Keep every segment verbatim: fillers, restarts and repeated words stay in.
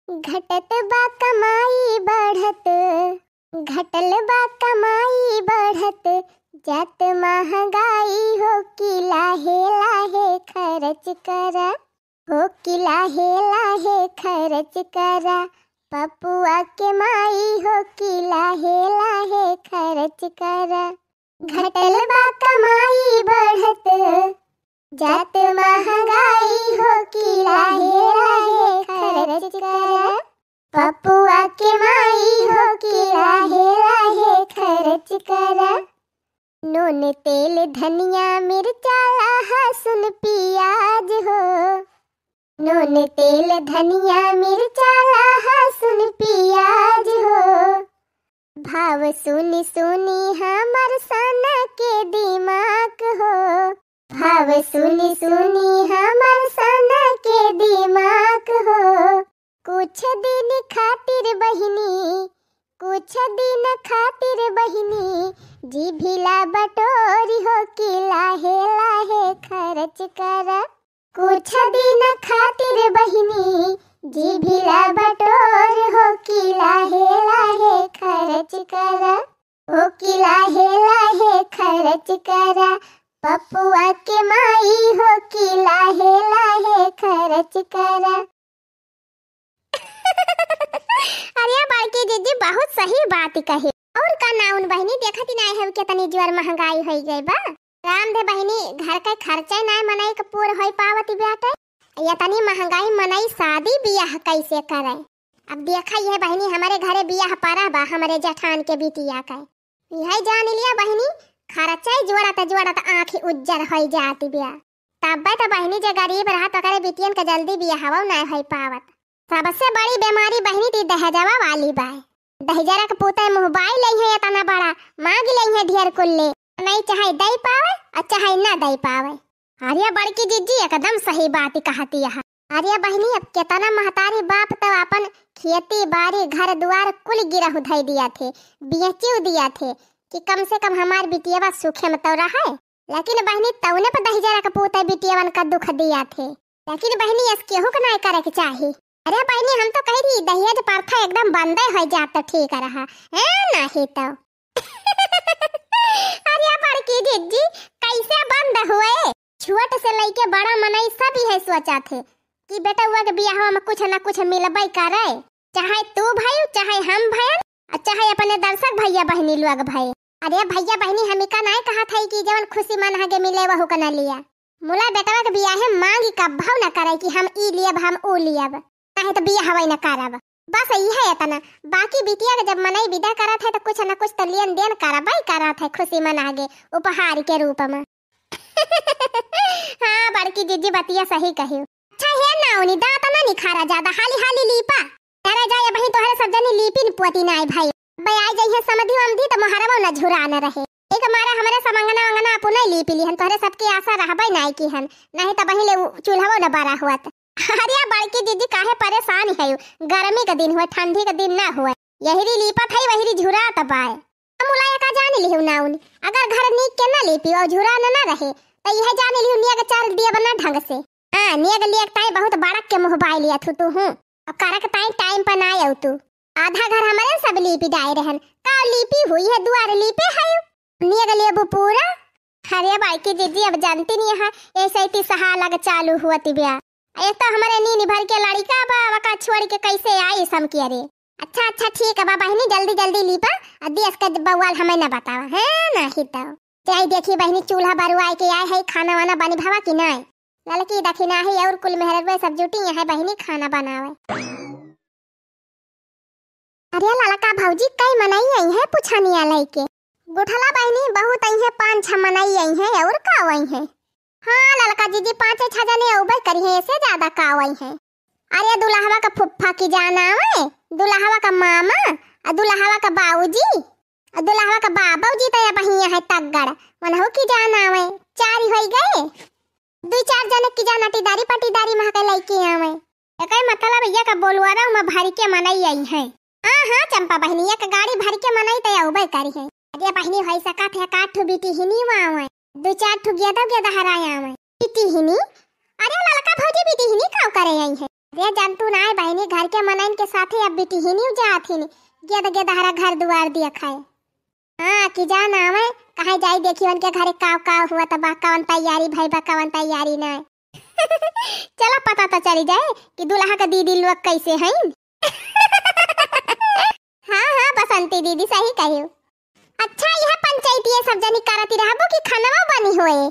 घटत बा कमाई बढ़त, घटल बा कमाई बढ़त, जात महंगाई हो कि लाहे लाहे खर्च करा, हो कि लाहे लाहे खर्च करा, पपुआ के माई हो कि लाहे लाहे खर्च करा। घटल बा कमाई बढ़त, जात महंगाई हो कि लाहे लाहे खर्च करा, पपुआ के माई हो कि लाहे लाहे खर्च करा। नून तेल धनिया मिर्चा लहसुन पियाज हो, नून तेल धनिया मिर्चा लहसुन पियाज हो, भाव सुनी सुनी हमर सनके दिमाग हो, भाव सुनी सुनी हमर सनके दिमाग हो। कुछ दिन खातिर बहिनी, कुछ दिन खातिर बहिनी, जीभिला बटोरी हो कि लाहे लाहे खर्च करा। कुछ दिन खातिर बहिनी, जीभिला बटोर हो कि लाहे लाहे खर्च करा, हो कि लाहे लाहे खर्च करा, पपुआ के माई हो कि लाहे लाहे खर्च करा। अरे बड़की जीजी बहुत सही बात कही। और का नाउन बहिनी, देखत ही नाय है कितनी जोर महंगाई होई गई बा। राम दे बहिनी, घर के खर्चा नाय मनई के पूर होई पावत बाटे। इतनी महंगाई मनई शादी बियाह कैसे करे? अब देखा ये बहिनी, हमरे घरे बियाह पड़ा बा हमरे जेठान के बिटिया के। यही जान लिया बहिनी, खर्चा जोड़त जोड़त आँखी उज्जर होई जाती बिया। तब्बे तो बहिनी जे गरीब रहत ओकरे बिटियन के जल्दी बियाहवो नाय होई पावत। सबसे बड़ी बीमारी बहिनी ती दहेजवा वाली बा। दहिजरा के पूते मुँह बाई लई है इतना बड़ा, मांग लई है ढेर कुल्ले, नहीं चाहे दई पावे और चाहे ना दई पावे। अरे बड़की जीजी एकदम सही बात कहती है। अरे बहिनी, अब केतना महतारी बाप तो अपन खेती बाड़ी घर दुआर कुल गिरहु धई दिया थे, बेचियो दिया थे कि कम से कम हमार बिटियवा सुखे में तो रहे। लेकिन बहिनी तौने पर दहिजरा के पूते बिटियवन का दुख दिया थे। लेकिन बहिनी अस केहू के नाय करे के चाही। अरे बहिनी हम तो कह रही दहेज प्रथा एकदम बंदे हो जात तो ठीक रहा, है नहीं तो। अरे बड़की जीजी, कैसे बंद हुए? छोट से लइके बड़ा मनई सब यह सोचा थे कि बेटउआ के बियाहवा में कुछ ना कुछ मिलबे करे, चाहे तू भई, चाहे हम भयन, और चाहे अपने दर्शक भैया बहिनी लोग भई। अरे भैया बहिनी, हम इका नाय कहा था कि जवन खुशी मन हगे मिले वहू का न लिया। मुला बेटवा के बियाहे मांगी कब्भव न करे कि हम ई लियब, हम ऊ लियब। काहे तो बियाहवै न करब। बस इहे इतना। बाकी बिटिया के जब मनई विदा करत है तो कुछ न कुछ तो लेन देन करबै करत है खुशी मनागे उपहार के रूप में। हाँ बड़की जीजी बतिया सही कही। अच्छा हे नाउनी, दांत ना निखारा ज्यादा, हाली हाली लीपा। अरे जा ये बहिन तोहरे सब जनी लीपी न पोती नाय भाई। अबे आई जइहे समधी वमधी तो मोहरवा न झुरा न रहे। एक मारे हमरे समंगना वंगना अपने लीपी लिहन, तोहरे सबके आशा रहबै नाय की हन, नहीं तो बहिले उ चूल्हवो न बरा हुअत। अरे बड़की जीजी काहे परेशान है, गर्मी के दिन हुए, ठंडी के दिन ना हुए, यहिरी लीपत है वहिरी झुरात बाय। हम उलाया का जान लिहु नाउन, अगर घर नीक के ना लीपी और झुरा न ना रहे तो यह जान लिहु नियग चार दिया बना ढंग से। हाँ नियग लियग ताई बहुत बड़क के मुँह बाय लिया थू तू हूँ, और करक ताई टाइम पर ना आऊ तू। आधा घर हमरे सब लीपी डाए रहन, का लीपी हुई है, दुआर लीपे है। नियग लेबू पूरा। अरे बड़की जीजी अब जानती नहीं है, ऐसे ही सहा लग चालू हुआ तिबिया। एक तो हमरे नीनी भर के लड़िका बा, वका छोड़ के कैसे आई समकी रे। अच्छा अच्छा ठीक है बा बहिनी, जल्दी जल्दी लीपा, आ देश का बवाल हमें न बतावा है, नहीं तो। जाई देखी बहिनी चूल्हा बरुआए के आए है, खाना वाना बनी भवा कि नहीं। ललकी दखिना है और कुल मेहररुए सब जुटी यहाँ बहिनी खाना बनावे। अरे ललका भौजी, कई मनई आई है पुछनिया लइके? गुठला बहिनी, बहुत आई है, पाँच छह मनई आई है, और का आई है? हाँ ललका जीजी, पाँचे छह जने अउबे करी है, ऐसे ज्यादा का आई है? अरे दुल्हवा का फुफ्फा की जान आवे, दुल्हवा का मामा, आ दुल्हवा का बाबूजी, आ दुल्हवा का बाबूजी तो अब हियां है तगड़, मनहु की जान आवे, चार होई गए। दुई चार जने की जान अटीदारी पटीदारी महके लइके आवे। एकर मतलब ये का बोलवारा में भर के मनई आई है। हाँ हाँ चंपा बहिनी, एक गाड़ी भर के मनई तो अउबे करी है। अरे बहिनी, होई सकत है का ठू बिटिहिनी आवे, दुई चार ठू गेदा गेदा हराए आवे। बिटिहिनी? अरे ललका भौजी, बिटिहिनी का करे आई है? रे जंतु नाय बहिनी, घर के मनइन के साथे अब बिटिहिनिउ जात हिन, गेद गेदहरा घर दुआर दिया खाए। हाँ, कि जा ना आवे, कहाँ जाई देखी उनके घरे काव काव हुआ त बा, कवन तैयारी भई बा, कवन तैयारी नाय। चला पता त चली जाए कि दुल्हा के दीदी लोग कैसे हईन। हाँ, हाँ, बसंती दीदी, सही कहियो। अच्छा, यह पंचायती ये सब जनी करती रहबो कि खानवा बनी होए?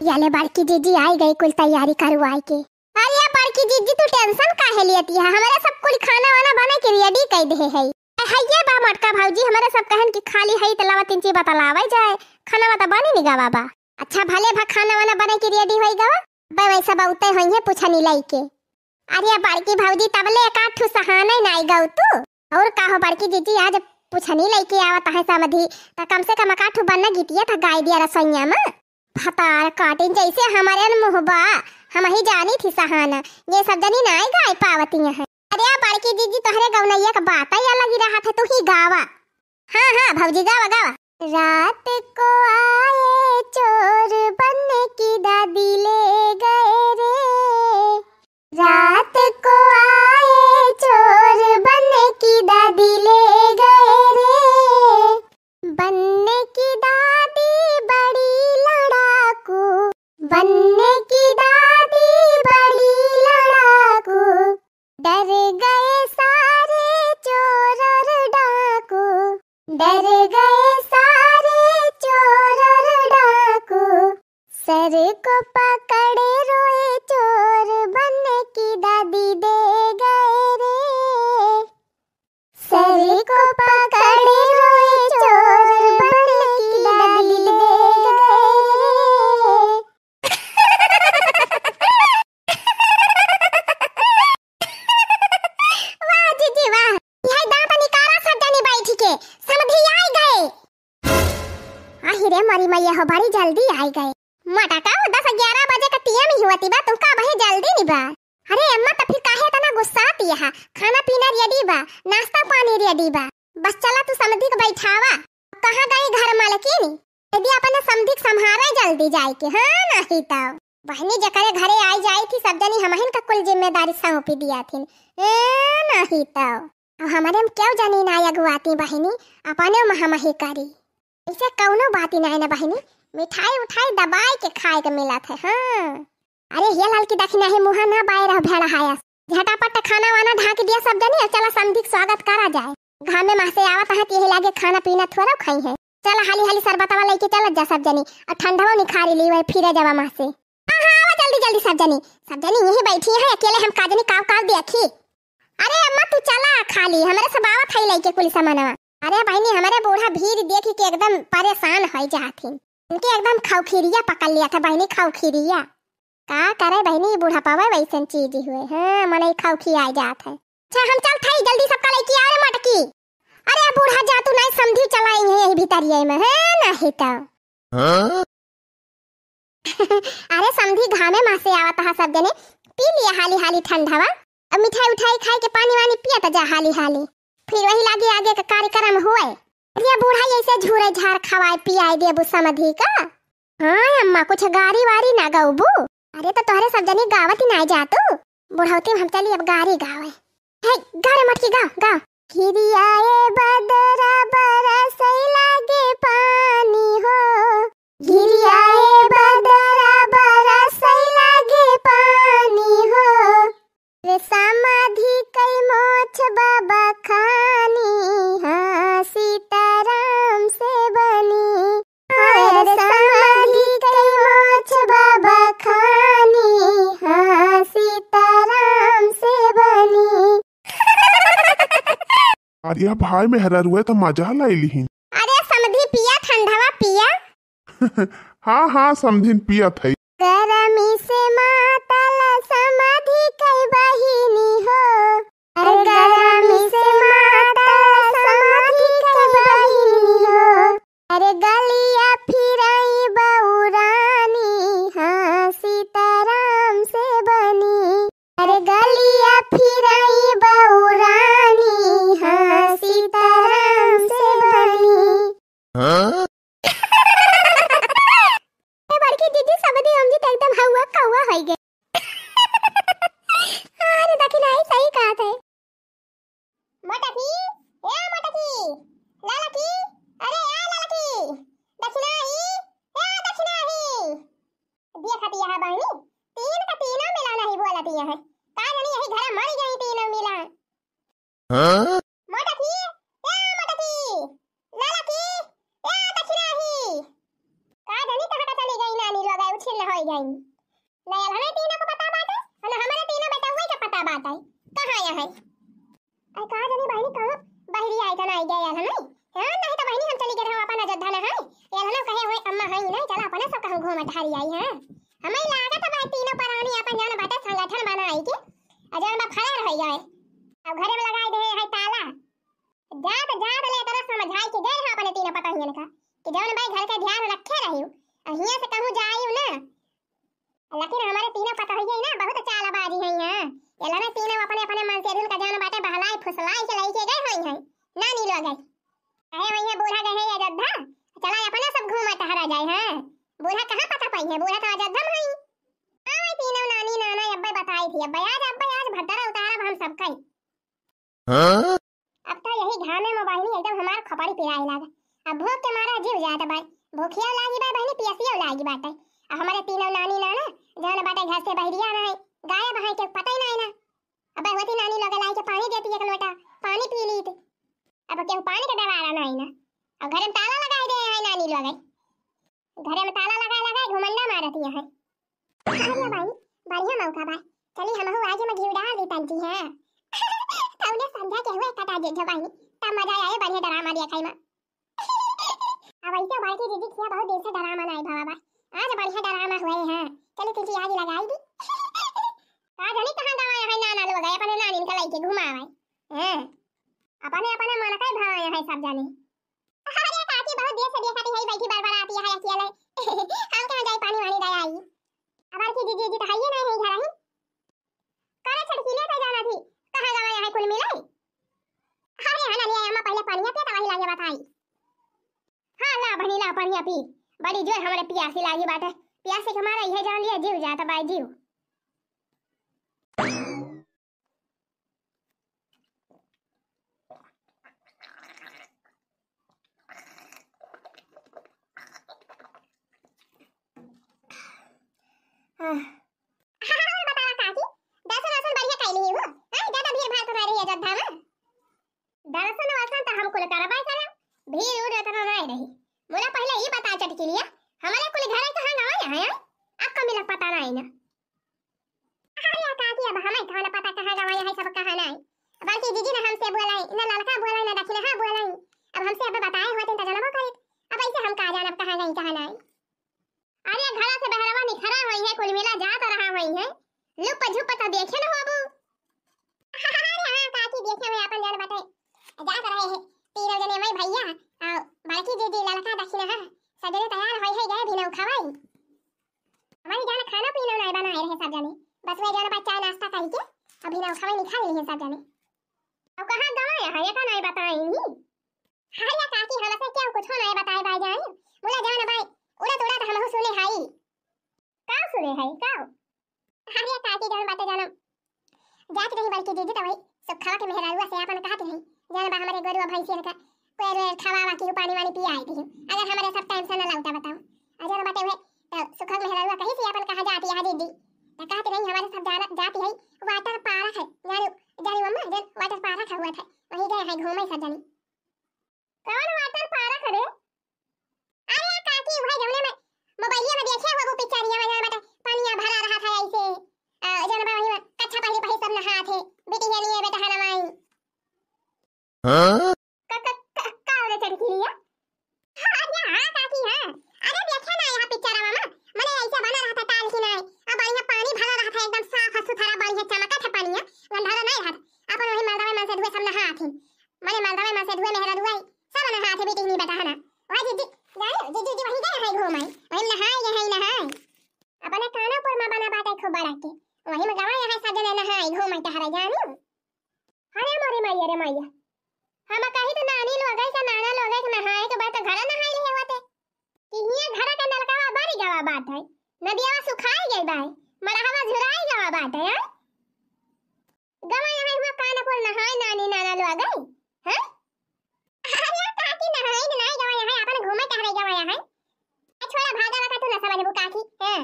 या ले बड़की जीजी आई गई कुल तैयारी करवाई के। अरे या बड़की जीजी, तू tension काहे लेती है? हमारे सब कुल खाना वाना बने के ready कर दे है। ए, है ये बा मोटका भौजी, हमारे सब कहन कि खाली है त लावा तीन चीज बतलावे जाए, खाना बता बनी निगावा बा। अच्छा भले भा खाना वाना बने के ready होई गवा, बे वैसा बहुते होई है पूछनी लई के। अरे बड़की भौजी, तबले एक आध ठू सहाने नाई गौ तू। और का हो बड़की जीजी, आज पुछनी लइके आवत है समधी, त कम से कम एक आध ठू बन्ना गीतिया त गाई दिया रसोइया में। भतार काटिन जैसे हमारे न मुँह बा, हम ही जानी थी सहाना, ये सब जनी नाई गाय पावती हैं। अरे बड़की जीजी, तोहरे गौनैया का बात ही अलग ही रहा था, तू ही गावा। हाँ, हाँ, भौजी, गावा, गावा। रात को आए चोर बन की दादी ले गए रे। रात को आए चोर बन की दादी ले गए रे। बन की दादी बड़ी लड़ाकू, बन की दादी बड़ी लड़ाकू। डर गए सारे चोर और डाकू, डर गए सारे चोर और डाकू। सर को पकड़े रोए चोर बन की दादी दे गए रे। सर को पकड़े रोए चोर बन की दादी दे गए रे। वाह जीजी वाह, यह दांत निकाला सब जनी बैठ के, समधी आई गए। आही रे मरी मैया हो, बड़ी जल्दी आई गए। मटका हो, दस ग्यारह बजे का टीएम ही हुआ बा, तुमका अबही जल्दी नहीं बा। अरे अम्मा, त फिर काहे इतना गुस्साती है? खाना पीना ready बा, नाश्ता पानी ready बा, बस चला तू समधी के बैठावा। कहाँ गई घर मालकिन? यदि अपने समधी के संभारे जल्दी जाए के, हाँ नहीं तो। बहिनी, जेकरे घरे आई जाई थी सब जनी, हमहिन का कुल जिम्मेदारी सौंपी दिया थी। ए, नहीं तो। अब हमरे में क्यों जनी ना अगुआती बहिनी, अपने में हम ही करी। इसे कौनो बात ही नहीं ना बहिनी, मिठाई उठाई दबाई के खाए के मिलत है। हाँ। अरे हे ललकी, देखी नहीं मुँह ना बाए रह भेड़ा हायस। झटापट खाना वाना ढाक दिया सब जनी और चला समधी के स्वागत करा जाए। घामे माँ से आवत है, यही लागे खाना पीना थोड़ा खाई है। चला हाली हाली शरबतवा लेके चलत जा सब जनी, और ठंडवा निखारी ली वही फिरे जावा माँ से। हाँ, हाँ, आवा जल्दी जल्दी सब जनी। सब जनी यहीं बैठी हैं, अकेले हम का जनी काव काव देखी। अरे अम्मा, तू चला खाली, हमरे सब आवत है लेके कुल सामानवा। अरे बहिनी, हमरे बूढ़ा भीड़ देखी के एकदम परेशान हो जात हिन। इनके एकदम खौखिरिया पकड़ लिया था बहिनी, खौखिरिया। का करे बहिनी, बुढ़ापा में वैसन चीज हुए। हाँ, मनई खौखी आ जात है। अच्छा, हम चल थाई, जल्दी सबका लेके आ रे मटकी। अरे बूढ़ा, जा तू, नहीं समधी चलाई है यही भीतरिया में, है नहीं तो। हाँ? अरे समधी, घामे माँ से आवत हा सब जने, पी लिया हाली हाली ठंडवा। अब मिठाई उठाई खाई के पानी वानी पिया त जा हाली हाली, फिर वही लागे आगे का कार्यक्रम हुए। अरे बूढ़ा, ऐसे झूरे झार खवाए पियाए देबू समधी का? हाँ अम्मा, कुछ गारी वारी ना गौबू? अरे तो तोहरे सब जनी गावत ही ना जातू। बुढ़ौती में हम चली अब गारी गावे। हे, गा रे मटकी, गा, गा। घिरिया ए बदरा बरसै लागे पानी हो। घिरिया ए बदरा बरसै लागे पानी हो। रे समाधि कई मोछ बाबा खानी, हाँ, सीताराम से बनी। हाँ, रे समाधि कई मोछ बाबा खानी, हाँ, सीताराम से बनी। अरे भाई मेहरारुआ तो मजा लाई लिहिन। अरे समधी पिया, ठंडवा पिया। हाँ, हाँ, समधिन पियत है। गरमी से मातल समाधि कई बहिनी हो। अरे गरमी से मातल समाधि कई बहिनी हो। अरे गलिया फिराई बउरानी, हाँ, सीताराम से बनी। अरे गलिया फिराई बउरानी, हाँ, सीताराम से बनी। हाँ? ए बड़की दीदी, समधी हमजी त एकदम हउआ कउआ होइ गए। हाँ? मोटकी, ए मोटकी, ललकी, ए दक्षिणाही। का जानी कहाँ का चली गई नानी लोग, उछिल न होई गई। ना अलहने तीनों को पता बाटे, और ना हमरे तीनों बेटउवे के पता बाटे। कहाँ यहाँ है? अरे का जानी बहिनी, कहूँ बहरी आई त ना आई गए अलहने। हाँ, नहीं तो बहिनी हम चली गए रहो अपन अयोध्या में, हाँ। ये अलहने कहे हुए अम्मा है नहीं, चला अपने सब कहूँ घूम टहरी आई, हाँ। हमें लागत है भाई तीनों परानी अपन जान बाटे संगठन बनाई के, और जान बा फरार हो गए। अब घरे में लगाई दे है ताला। जात जात ले तरह समझाई के गए हैं अपने तीनों पतोहियन का कि जौन भाई घर का ध्यान रखे रहियो, और हियां से कहूँ जाइयो ना। लेकिन हमारे तीनों पतोहिये ना बहुत चालबाजी हैं यहाँ। ये लोग तीनों अपने अपने मनसेधुन का जौन बाटे बहलाई फुसलाई के लइके गए हुई हैं। नानी लोग गए, कहे हुई है बूढ़ा गए हैं अयोध्या, चला अपना सब घूमा टहरा जाए। हाँ, बूढ़ा कहाँ पता पाई है, बूढ़ा तो अयोध्या में है। हाँ, ये तीनों नानी नाना अब्बे बताई थी, अब्बे आज, अब्बे आज भद्दरा उतारब हम सबका ही। हाँ? अब तो यही घामे में बहिनी एकदम हमार खपड़ी पिराए लागे। अब भूख के मारा जीव जात बा, भूखियो लागी बा बहिनी, पियसियो लागी बाटे। अब हमारे तीनों नानी नाना जौन बाटे घर से बहरिया ना है, गायब है, के पता ही नहीं ना। अब होती नानी लोग लाई के पानी देती एक लोटा, पानी पी लीत। अब केहू पानी के डबारा नहीं ना। अब घर में ताला लगाई दे है नानी लोग। घरे में ताला लगा लगा घुमंडा मारत है। अरे भाई, बढ़िया मौका बा, चली हमहू आज में घी डाल दी तंजी है। तौले संझा के हुए कटा जे जवानी, तब मजा आए बढ़िया ड्रामा देखई में। अब ऐसे बड़की दीदी किया बहुत दिन से ड्रामा नहीं भवा बा, आज बढ़िया ड्रामा हुए हैं, चली तंजी आज लगाई दी। का जानी कहाँ गवाए है नाना लोग, अपने नानी का लइके घुमावे हैं, अपने अपने मन का ही भावे है सब जानी। अरे काकी, बहुत देर से देखा थी, यही बैठी बड़बड़ाती है अकेले। हम कहाँ जाई पानी वानी दे आई। अब की जीजी जी तो है ही नहीं है घर ही। करे छटकीले पे जाना थी, कहाँ गवा यहाँ कुल मिले। अरे हाँ ना, ले अम्मा पहले पानिया पिया, तो वही लागे बताई। हाँ ला बहनी ला पानिया पी, बड़ी जोर हमारे पियासी लागी बाटे, पियासी के मारा यह जान लिया जीव जाता बाई जीव। हाँ। हाँ, बतावा काकी, दर्शन वर्शन बढ़िया कैली हो? हाँ, ज्यादा भीड़ भाड़ तो ना रही अयोध्या में। दर्शन वर्शन तो हम कुल करबा करब, भीड़ उड़ उतना नहीं रही। मुला पहले ही बता चटकिलिया, हमारे कुल घर कहाँ गवा यहाँ है? आपका मिला पता नहीं ना। अरे काकी, अब हमें कौन पता कहाँ गवा यहाँ सब कहाँ नहीं। अब बल्कि जीजी ने हमसे बोलाई, न ललका बोलाई, न दक्षिणहा बोलाई। अब हमसे अब बताए होते तो जनबो करित। अब ऐसे हम का जानब कहाँ गई कहाँ नहीं। अरे घरा से बहरवा निखरा होई है, कुल मिला जात रहा होई है। लुप झुप तो देखे न होबू। अरे हाँ काकी, देखे हुए अपन जान बाटे। जात रहे हैं तीनों जने, मैं भैया और बड़की दीदी, ललका दक्षिणहा, सजने तैयार होई है, गए भी नौ खवाई। हमारी जान खाना पीना नहीं बनाए रहे सब जने, बस वही जान बा चाय नाश्ता करी के अभी नौ खवाई निकाल ली है सब जने। अब कहाँ गवाया है, ये का नहीं बताई नहीं। अरे काकी, हमसे क्यों कुछ नहीं बताए भाई जान, बोला जान भाई, उड़त उड़त हमहू सुने हाई। का सुने है, का? अरे काकी, जौन बाटे जानम। जात रही बड़की दीदी तो वही सुखवा के मेहरारुआ से अपन कहत रही, जौन बा हमरे गोरुआ भैंसियन का कोई रे खवावा की पानी वानी पिया आई थी। अगर हमरे सब टाइम से न लौटा बताओ। अगर बाटे हुए तो सुखवा के मेहरारुआ कहीं से अपन कहा जाती है दीदी। तो कहत रही हमारे सब जाना जाती है वाटर पार्क है। जानी, जानी मम्मा, जन वाटर पार्क हुआ था। वहीं गए हैं घूमे सब जनी। कौन वाटर पार्क रे? अरे काकी, वही जौने में मोबाइलिया में देखे हो वो पिक्चरिया में, जौन बता पनिया भरा रहा था ऐसे, आ, जौन बा वही में कच्छा पहले पहले सब नहात है, बेटी है लिए बेटा है नवाई। हाँ? का, का, का, का हो रे चटकिलिया? अरे हाँ काकी हाँ, अरे देखे ना यहाँ पिक्चरवा में, मने ऐसे बना रहा था ताल किनारे, अब बढ़िया पानी भरा रहा था एकदम साफ और सुथरा, बढ़िया चमका था पानी, गंधारा नहीं रहा था। अपन वही मर्दवा मन से धुए सब नहात है, मने मर्दवा मन से धुए मेहरा धुआई सब नहात है, बेटी नहीं बता है ना। वही दीदी, जाने दीदी जी वही गए हैं घूमे, वही नहाए गए हैं नहाए। अपने कानपुर में बना बाटे खूब बड़ा के, वही में गवा यहाँ सब जने नहाए घूमे टहरे जाने। अरे मोरे मैया रे मैया, हम कही तो नानी लोग के नाना लोग के नहाए के बाद तो घरा नहाए ले होते कि हियां घरा के नलकावा बरी गवा बात है, नदियावा सुखाए गई बा, मड़हवा झुराए गवा बात है। गवा यहाँ हुआ कानपुर नहाए नानी नाना लोग गई हैं। अरे काकी, नहाए न नाई गवा यहाँ, अपन घूमे टहरे गवा यहाँ। छोड़ा भागा वाका तू ना समझबू काकी हैं।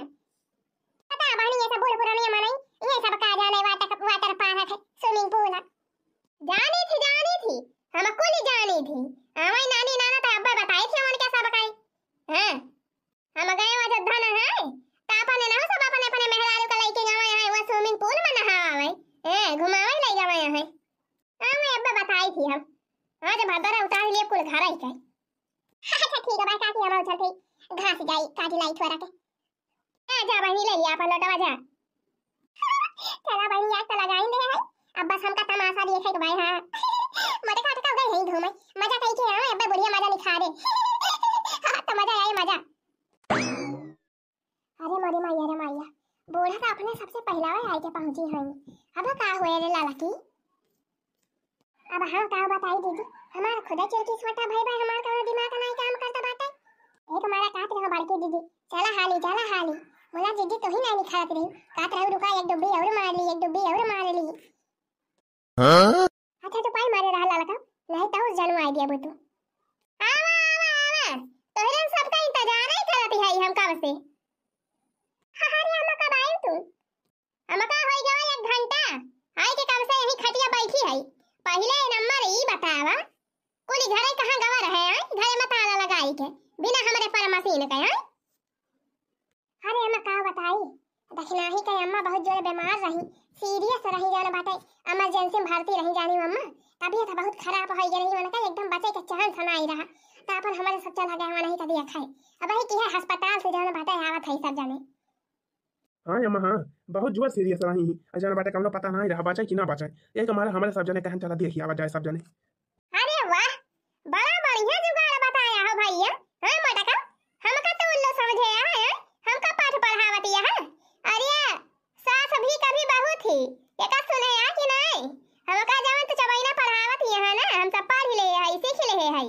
पता बहनी ये सब बूढ़ पुरानी मनई, ये सब का जाने वाटर, वाटर पार्क है, स्विमिंग पूल है। जानी थी, जानी थी, हम कुल जानी थी। हमारी नानी नाना तो अब्बे बताई थी हमन के सब काई। हाँ, हम गए अयोध्या नहाए, तो अपने ना सब अपने अपने मेहरारू का लेके गए हैं, वो swimming pool में नहावे, हैं, घुमावे ले गए हैं। हाँ, मैं अब्बे बताई थी हम। हाँ, जब भद्दर उतार लिए कुल घर ही के। अच्छा, ठीक है भाई, काकी, हम चलते घास जाई, काटी लाई थोड़ा के। आ जा बहिनी, ले लिया अपन लोटवा जा। चला बहिनी, आग तो लगाई दे है। अब बस हमका तमाशा देखे के भाई, हाँ। मोटे काट का गई है घूमे। मजा कई के आवे, अबे बुढ़िया मजा निखा दे। हाँ, तो मजा आई, मजा। अरे मोरी मैया रे मैया, बूढ़ा तो अपने सबसे पहला वही आई के पहुंची हई। अब का हुए रे लाला की? अब हम का बताई दीदी, हमार खुदे चिरकी छोटा भाई भाई, हमार कौनो दिमाग नहीं काम करता बाटे। एक मारा काट रहा बड़की दीदी, चला हाली, चला हाली। बोला दीदी, तू ही नहीं निखारत रही, काट रही, रुका, एक डुब्बी और मार ली, एक डुब्बी और मार ली। हाँ? अच्छा, तो पाई मारे रहा ललका, नहीं तो उस जन्म आई दिया बुतू। आवा, आवा, आवा, तोहरे सबका इंतजार ही करत है हम कब से। हाँ, हाँ रे अम्मा, कब आई तू? हमका होई गवा एक घंटा, आई के कब से यही खटिया बैठी है। पहिले नंबर ई बतावा, कुली घरे कहाँ गवा रहे हैं? घरे में ताला लगाई के, बिना हमरे परमसीन के, हैं? अरे अम्मा, का बताई, दखिनाही के अम्मा बहुत जोरे बीमार रही, serious रही, जान बाटे, emergency में भर्ती रही जानी अम्मा। तबीयत बहुत खराब हो गई रही, उनका एकदम बचे के chance नहीं रहा, तो अपन हमारे सब चला गया वहाँ नहीं कभी खाए। अब वही की है अस्पताल से जान बाटे आवत है सब जने। हाँ अम्मा, हाँ, बहुत जोर serious रही ही। अइसन बाटे कौनो पता नाहीं रहा, बचे कि ना बचे। यही तो मारे हमरे सब जने कहन चला देखी आवा जाए सब जने। अरे वाह, बड़ा बढ़िया जुगाड़ बताया हो भैया। हाँ मोटका, हमका तो उल्लू समझे है, हमका पाठ पढ़ावत है। अरे सास भी कभी बहू थी, एका सुने आ कि नाहीं? हमका जवन तो चबैना पढ़ावत है ना, हम सब पढ़ ले है, सीख ले है।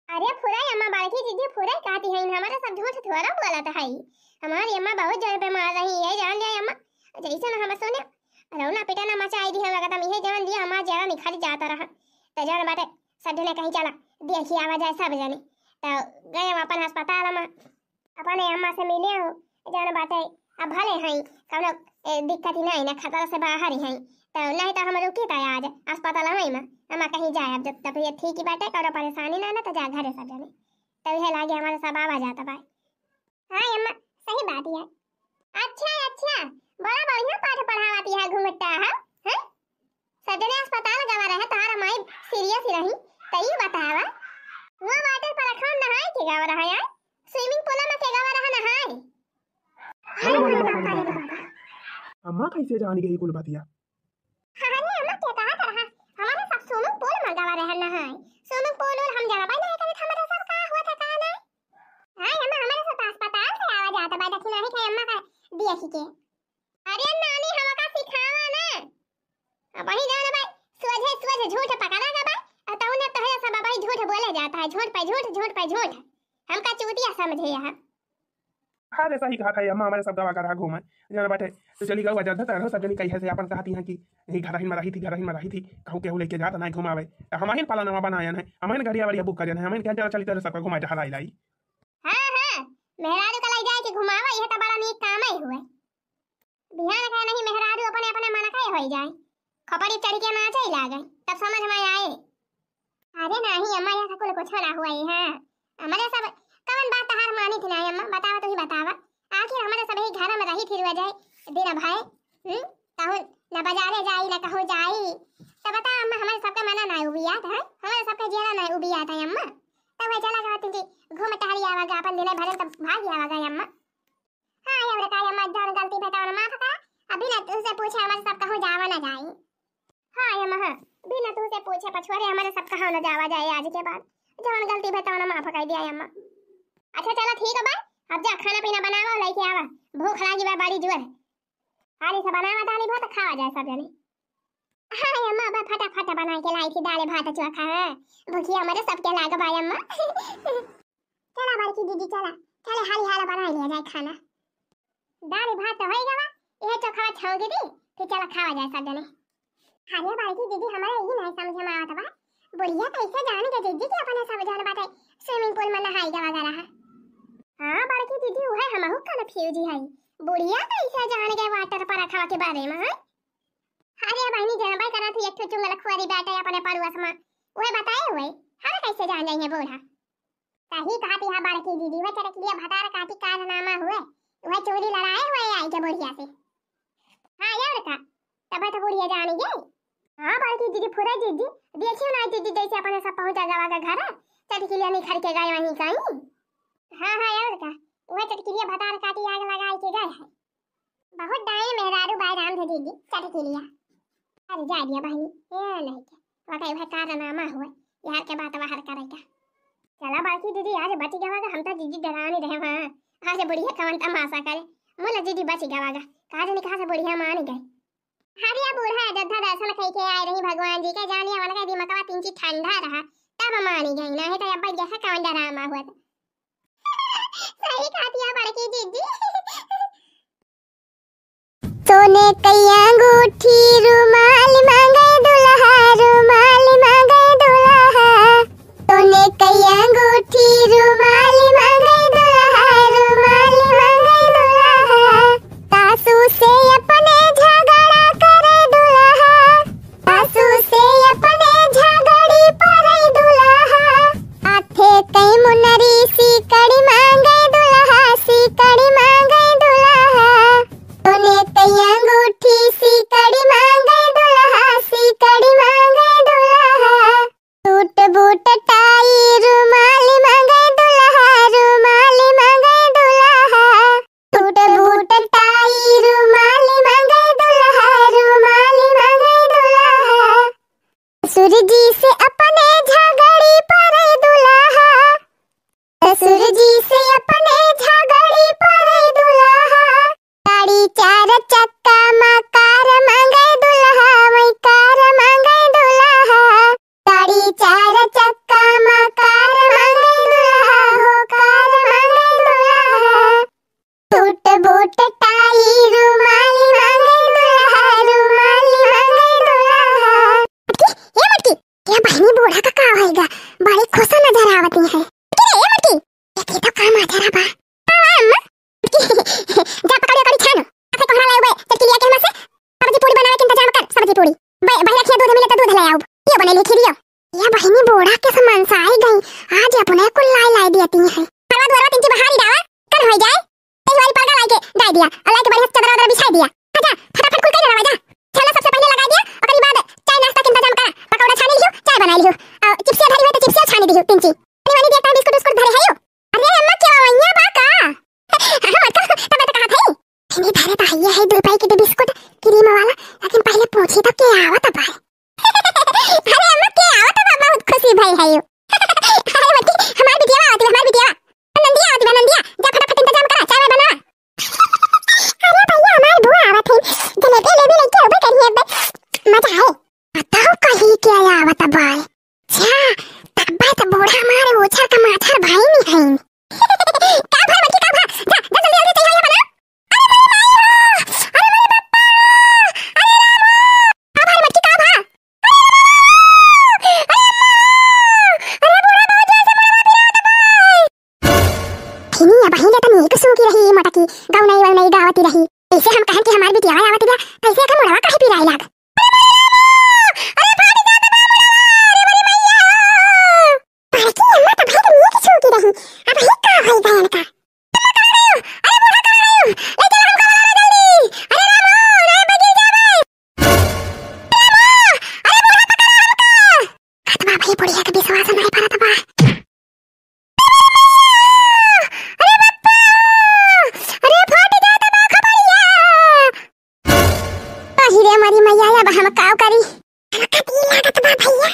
अरे फुराई अम्मा, बड़की दीदी फुराई कहती है, हमारे सब झूठ थोड़ा बोलत है। हमारी अम्मा बहुत जोर बीमार रही है, जान जाए अम्मा, जैसे ना हम सुने, रौना पिटाना मचाई दी हम, एकदम यही जान दिया, हमार जरा निखर जाता रहा। तो जान बाटे, सब जने कहीं चला, देखी आवा जाए सब जने। तो गए हम अपन अस्पताल में। अपने अम्मा से मिले हो, जान बाटे, अब भले हैं, कौनो, ए, दिक्कत ही नहीं ना, खतरा से बाहर ही हैं, तो नहीं तो हम रुकी था आज अस्पताल में, अम्मा कहीं जाए, अब जब तबीयत ठीक ही बाटे, कौनो परेशानी ना, ना तो जा घरे सब जने, तो यह लागे हमारे सब आवा जाता बाय। हाँ अम्मा, सही बात है। अच्छा, अच्छा, बड़ा बढ़िया पाठ पढ़ावत है घुमट्टा, हाँ? हैं? सजने अस्पताल गवा रहे, तोहार माई serious रही, त ई बतावा, वो water park में नहाए के गवा रहे, आय? Swimming pool में के गवा रहे नहाए? अरे बाबा, अरे बाबा। अम्मा कैसे जान गई कुल बतिया? अरे अम्मा के कहा तरह, हमारे सब swimming pool में गवा रहे नहाए। Swimming pool उल हम जाना भाई नहीं करे, हमारे सब का हुआ था, का नहीं? हाँ अम्मा, हमारे सब अस्पताल से आवा जाता भाई, दखिनाही के अम्मा का दिया के। अरे नानी, हमका सिखावा ना। अब वही जान भाई, सोझे सोझे झूठ पकड़ा गवा, और तौने तोहरे सब भाई झूठ बोले जाता है, झूठ पे झूठ, झूठ पे झूठ। हमका चूतिया समझे यहाँ। हाँ रे, सही कहा था अम्मा, हमारे सब गवा करा घूमे। जान बाटे, तो चली गवा जब तक सब जनी कही है से अपन कहती हैं कि यही घर ही में रही थी, घर ही में रही थी, कहूँ केहू लेके जात ना घुमावे। तो हम ही पाला नवा बनायन है, हम ही गड़िया वड़िया book करियन है, हम ही कहते चली तेरे सबका घुमाए टहलाई लाई। हाँ, हाँ, मेहरारू का लाई जाए के घुमावा, यह तो बड़ा नीक काम ही हुए। बिहान का नहीं मेहरारू अपने अपने मन का होई जाए, खपड़ी चढ़ के नाचे लागे, तब समझ में आए। अरे नहीं अम्मा, यह कुल कुछ ना हुआ है। हमारे सब कवन बात तहार मानी थी ना अम्मा, बतावा, तू ही बतावा। आखिर हमारे सब ही घर में रही थी रोज दिन भर, हम्म, कहूँ न बाजारे जाई न कहूँ जाई, तो बता अम्मा, हमारे सबके मना ना उबियात है, हमारे सबके जिया ना उबियात है अम्मा। तो वह चला गया तुझे घूम टहरी आवागा अपन दिन भर, तब भाग आवागा अम्मा। हाँ, एवरे का अम्मा, जौन गलती भे तौन माफ करा। अब बिना तुझसे पूछे हमारे सब कहूँ जावा ना जाई। हाँ अम्मा, हाँ, बिना तुझसे पूछे पछुआरे हमारे सब कहूँ ना जावा जाए आज के बाद। जौन गलती भे तौन माफ कर दिया अम्मा। अच्छा चला ठीक है बा, अब जा खाना पीना बनावा, लेके आवा, भूख लागी बा बड़ी जोर। हाली से बनावा दाली भात, खावा जाए सब जने। हाँ अम्मा, बा फटाफट बना के लाई थी दाल भात चोखा, हाँ, भूखिया हमारे सबके लाग बा अम्मा। चला बड़की दीदी, चला, चले हाली हाल बना लिया जाए खाना। दाल भात तो होई गवा, यह चोखा छौंक दी, फिर चला खावा जाए सब जने। अरे बड़की दीदी, हमारे ई नहीं समझ में आवत बा, बुढ़िया कैसे जान के जीजी के अपने सब जन बाटे swimming pool में नहाई गवा गवा रहा। हाँ बड़की दीदी, उहे हमहू confuse है, बुढ़िया कैसे जान गए water park के बारे में, हैं? अरे बहिनी, जनबे करत ही, ठू चुंगल खुअरी बाटे अपने पड़ुअस मा, उहे बताए हुए, हम कैसे जान जाइए बूढ़ा। सही कहत है बड़की दीदी, उहे चटकिलिया भतार काटी कारनामा हुए, उहे चोरी लड़ाए हुए आई के बुढ़िया से। हाँ, और का? तब तो बुढ़िया जानी गई। हाँ, बड़की दीदी, फुरे दीदी, देखियो ना दीदी, जैसे अपने सब पहुँचा जावा का घर, चटकिलिया निखर के गए वहीं कहीं। हाँ, हाँ, और का? उहे चटकिलिया भतार काटी आग लगाई के गए है। बहुत डाए मेहरारू बाय राम धरी दी चटकिलिया। अरे जा दिया बहनी, ए नहीं के, वका उहे कारनामा हुए, यार के बात बाहर करेगा। चला बड़की दीदी, आज बच गवा गा, हम तो दीदी डरानी रहे वहाँ। आज बुढ़िया कवन तमाशा करे, मुला दीदी बच गवा गा, काज निकाह से बुढ़िया मान गई। अरे बूढ़ा अयोध्या दर्शन कई के आए रही भगवान जी के, जानिया मन का दिमकवा तिंची ठंडा रहा, तब मानी गई, नहीं तो अब जैसा कवन डरामा हुआ था। सही कहती है बड़की दीदी। सोने कई अंगूठी रुमाल मांगे दुल्हा, रुमाल मांगे दुल्हा। सोने कई अंगूठी रुमाल मांगे दुल्हा, रुमाल मांगे दुल्हा। सासू से अपने झगड़ा करे दुल्हा, सासू से अपने झगड़ी परे दुल्हा। हाथे कई मुनरी सीकड़ी मांगे दुल्हा, सीकड़ी मांगे दुल्हा। सोने कई अंगूठी सीकड़ी मांगे दुल्हा, सीकड़ी मांगे दुल्हा। सूट बूट टाई रुमाल मांगे दुल्हा, रुमाल मांगे दुल्हा। सूट बूट टाई रुमाल मांगे दुल्हा, रुमाल मांगे दुल्हा। ससुर जी से अपने झगड़ी परे दुल्हा, ससुर जी से अपने झगड़ी परे दुल्हा। गाड़ी चार चक्का मा कार मांगे दुल्हा, वही कार मांगे दुल्हा। गाड़ी चार चक्का मा कार मांगे दुल्हा, हो कार मांगे दुल्हा। सूट बूट टाई रुमाल मांगे दुल्हा, रुमाल मांगे दुल्हा। मटकी, ए मटकी, ए बहिनी बूढ़ा का का होइगा? बड़ी खुश नजर आवती है। मटकी रे, ए मटकी, ये तो काम आ जा रहा बा। हाँ, हाँ, अम्मा। मटकी, जा पकौड़ी, पकौड़ी छानो। अबे कोहरा लाए हुए, चटकिलिया के हिम्मत से सब्जी पूड़ी बनावे के इंतजाम कर, सब्जी पूड़ी। बे, बहिरा खिया दूध मिले तो दूध ले आउब। यो बने लिखी दियो। या बहिनी बूढ़ा के समन से आई गई, आज अपने कुल लाई लाई दियती है। हरवा दुआरवा तिंची बहारी डावा, कन होई जाए। तेही वाली पलगा लाई के डाई दिया, और लाई के बढ़िया से चदरा वदरा बिछाई दिया। हाँ जा, फटाफट कुल कई डावा जा। छाना सबसे पहले लगाई दिया, ओकरी बाद चाय नाश्ता के इंतजाम करा, पकौड़ा छानी लियो, चाय बनाई लियो, और चिप्सिया धरी हुई तो चिप्सिया छानी दियो तिंची। पानी वानी देखता बिस्कुट उस्कुट धरे है यो। अरे अम्मा, क्या वैया बा का? हाँ, मत कहो, तब मैं तो कहा था। नहीं, धरे तो है, ये है दो रुपए के दो बिस्कुट, क्रीम वाला, लेकिन पहले पूछी तो क्या आवत बा? अरे अम्मा, के आवत बा, बहुत खुशी भई है यो। अरे बच्ची, हमार बिटिया आवत बा, हमार बिटिया। नंदिया आवत बा, नंदिया, जा फटाफट इंतजाम करा, चाय वाय बना। अरे भैया, हमार बुआ आवत है, जलेबी लेबी लेके अबे करिए, अबे मजा आए। बताओ कहीं के आवत बा। छा, तब्बे तो बूढ़ा मारे ओछर का माछर भाई नहीं है। का भा बच्ची, का भा? जा, जा जल्दी, जल्दी तैयारी बना। अरे मोरे माई हो! अरे मोरे बप्पा! अरे राम हो! का भा रे बच्ची, का भा? अरे राम हो! अरे अम्मा! अरे बूढ़ा बहुत जोर से मुड़वा पिरात बा। फिनी अब हिले तो नीक सूखी रही मोटकी, गौनई वौनई गावती रही। ऐसे हम कहन कि हमार बिटिया आवत बिया, कैसे का मुड़वा काहे पिराए लाग? अरे मोरे राम हो! अरे फाट जात बा मुड़वा! अरे मोरे मैया हो! बड़की अम्मा तो भाई के नीक सूखी रही, अब ही का होई बहन का? अरे बूढ़ा कहाँ गयो? ले चलो हमका बलावे जल्दी। अरे रामो, नहीं बगिल जावे। रामो, अरे बूढ़ा पकड़ा हमका। कतबा भाई बुढ़िया के विश्वास नहीं परत बा। अरे बप्पा, अरे फाट जात बा खबरिया। अहि रे मरी मैया, अब हम काव करी? हमका तो ई लागत बा भैया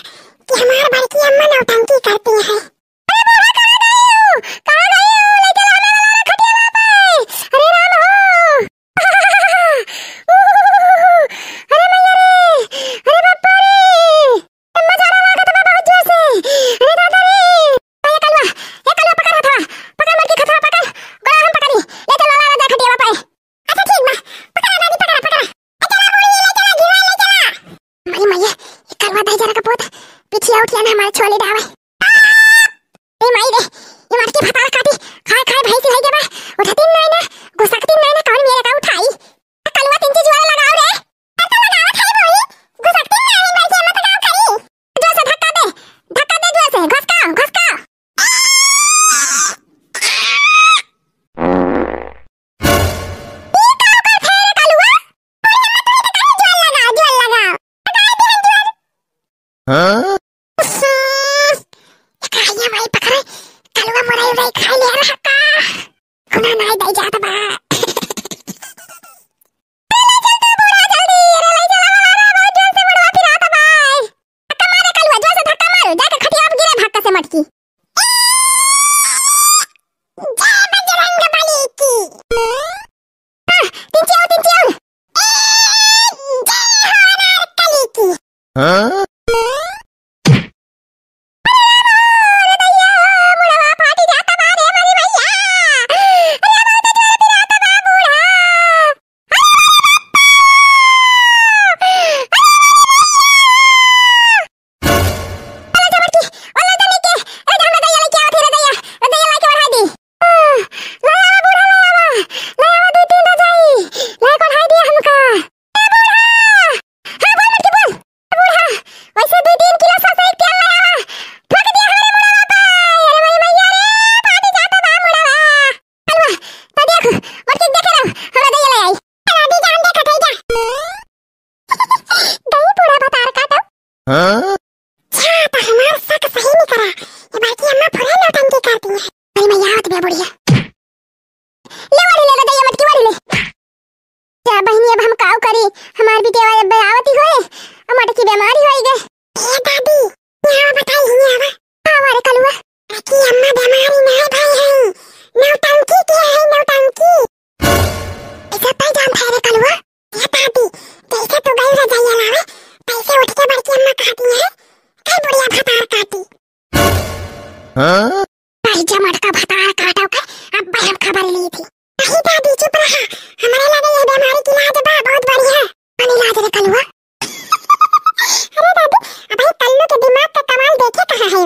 कि हमार बड़की अम्मा नौटंकी करती है। अरे बूढ़ा, कहाँ गई हो? कहाँ गई हो? ले चलो हमें वाला खटिया पे। अरे राम हो। अरे मैया रे, अरे बापा रे। अम्मा जाना लागत बा बहुत जोर से। अरे दादा रे। ए कलवा, ए कलवा पकड़ हथवा। पकड़ मटकी हथवा पकड़। गोड़ा हम पकड़ी। ले चलो वाला खटिया पे। अच्छा ठीक बा, पकड़ा दादी, पकड़ा, पकड़ा। ए चला बूढ़ी, ले चला, घिवा ले चला। माई मैया, ये करवा दे जरा का पोत, पीछे आउट किया ना हमारे छोले डावे। ए माई रे, ये मार के भतार काटी, खाए खाए भैंसी भाई के बा, उठती नहीं ना, घुसकती नहीं ना, कौन मेरे का उठाई? कलवा तीन चीज वाला लगाओ रे। अब तो लगावत है बूढ़ी, घुसकती नहीं भाई के। हाँ? एकरा ये भाई पकड़े, कलुआ मोरई उरई खाई ले रहा का? खुना नाई दई जात बा। अरे ले चल तो बूढ़ा जल्दी, अरे ले चल, अरे बहुत जोर से बुढ़वा पिरात बा। धक्का मारे कलुआ, जोर से धक्का मारो, जाके खटिया पे गिरे भक्का से मटकी। जय बजरंग बली की। हाँ, तीन चार, तीन चार। ए, जय हो अनारकली की। हाँ? अरे दैया, मुड़वा फाटी जाता बा रे मोरी मैया। अरे बहुत जोर पिराता बा बूढ़ा। अरे बाप रे। अरे मोरी मैया। अरे जबर की, अरे जबर की, अरे हमरा दैया लेके आवत है रे दैया, रे दैया लेके बढ़ा दी। हाँ, ले आवा बूढ़ा, ले आवा, ले आवा दू तीन रजाई, लेके बढ़ा दिया हमका। ए बूढ़ा, हाँ बोल मटकी बोल, ए बूढ़ा, वैसे दू तीन किलो सरसों के तेल ले आवा, ठोक दिया हमरे मुड़वा पे, अरे मोरी मैया रे, फाटी जाता बा मुड़वा। कलुआ, तो देख, मटकी देखे रहो, हमरा दैया ले आई। दादी जान देखत है जा। गई बूढ़ा भतार काटो। हाँ? अच्छा, तो हमार शक सही निकला। ये बाकी अम्मा पूरा नौटंकी करती है। अरे मैं आवत बे बुढ़िया। ले वाली ले, ले दैया मटकी वाली ले। क्या बहिनी, अब हम काऊ करी? हमार बिटिया अब आवती होए, अब मटकी बीमारी होई गए। ए दादी, यहाँ बताई, यहाँ आवा। हाँ, अरे कलुआ। बाकी अम्मा बीमारी नहीं भाई है, नौटंकी किया है, नौटंकी। ऐसा तय जान था रे कलुआ। ए दादी, जैसे तू गई रजाइया लावे, तैसे उठ के बड़की अम्मा कहती है, "कई बुढ़िया भतार काटी।" हाँ? भाई जमट का भतार काटो के, अब भाई हम खबर ली थी। नहीं दादी, चुप रहा, हमारे लगे ये बीमारी की इलाज बा, बहुत बढ़िया। कौन इलाज रे कलुआ? अरे दादी, अब भाई कल्लू के दिमाग का कमाल देखे कहाँ है?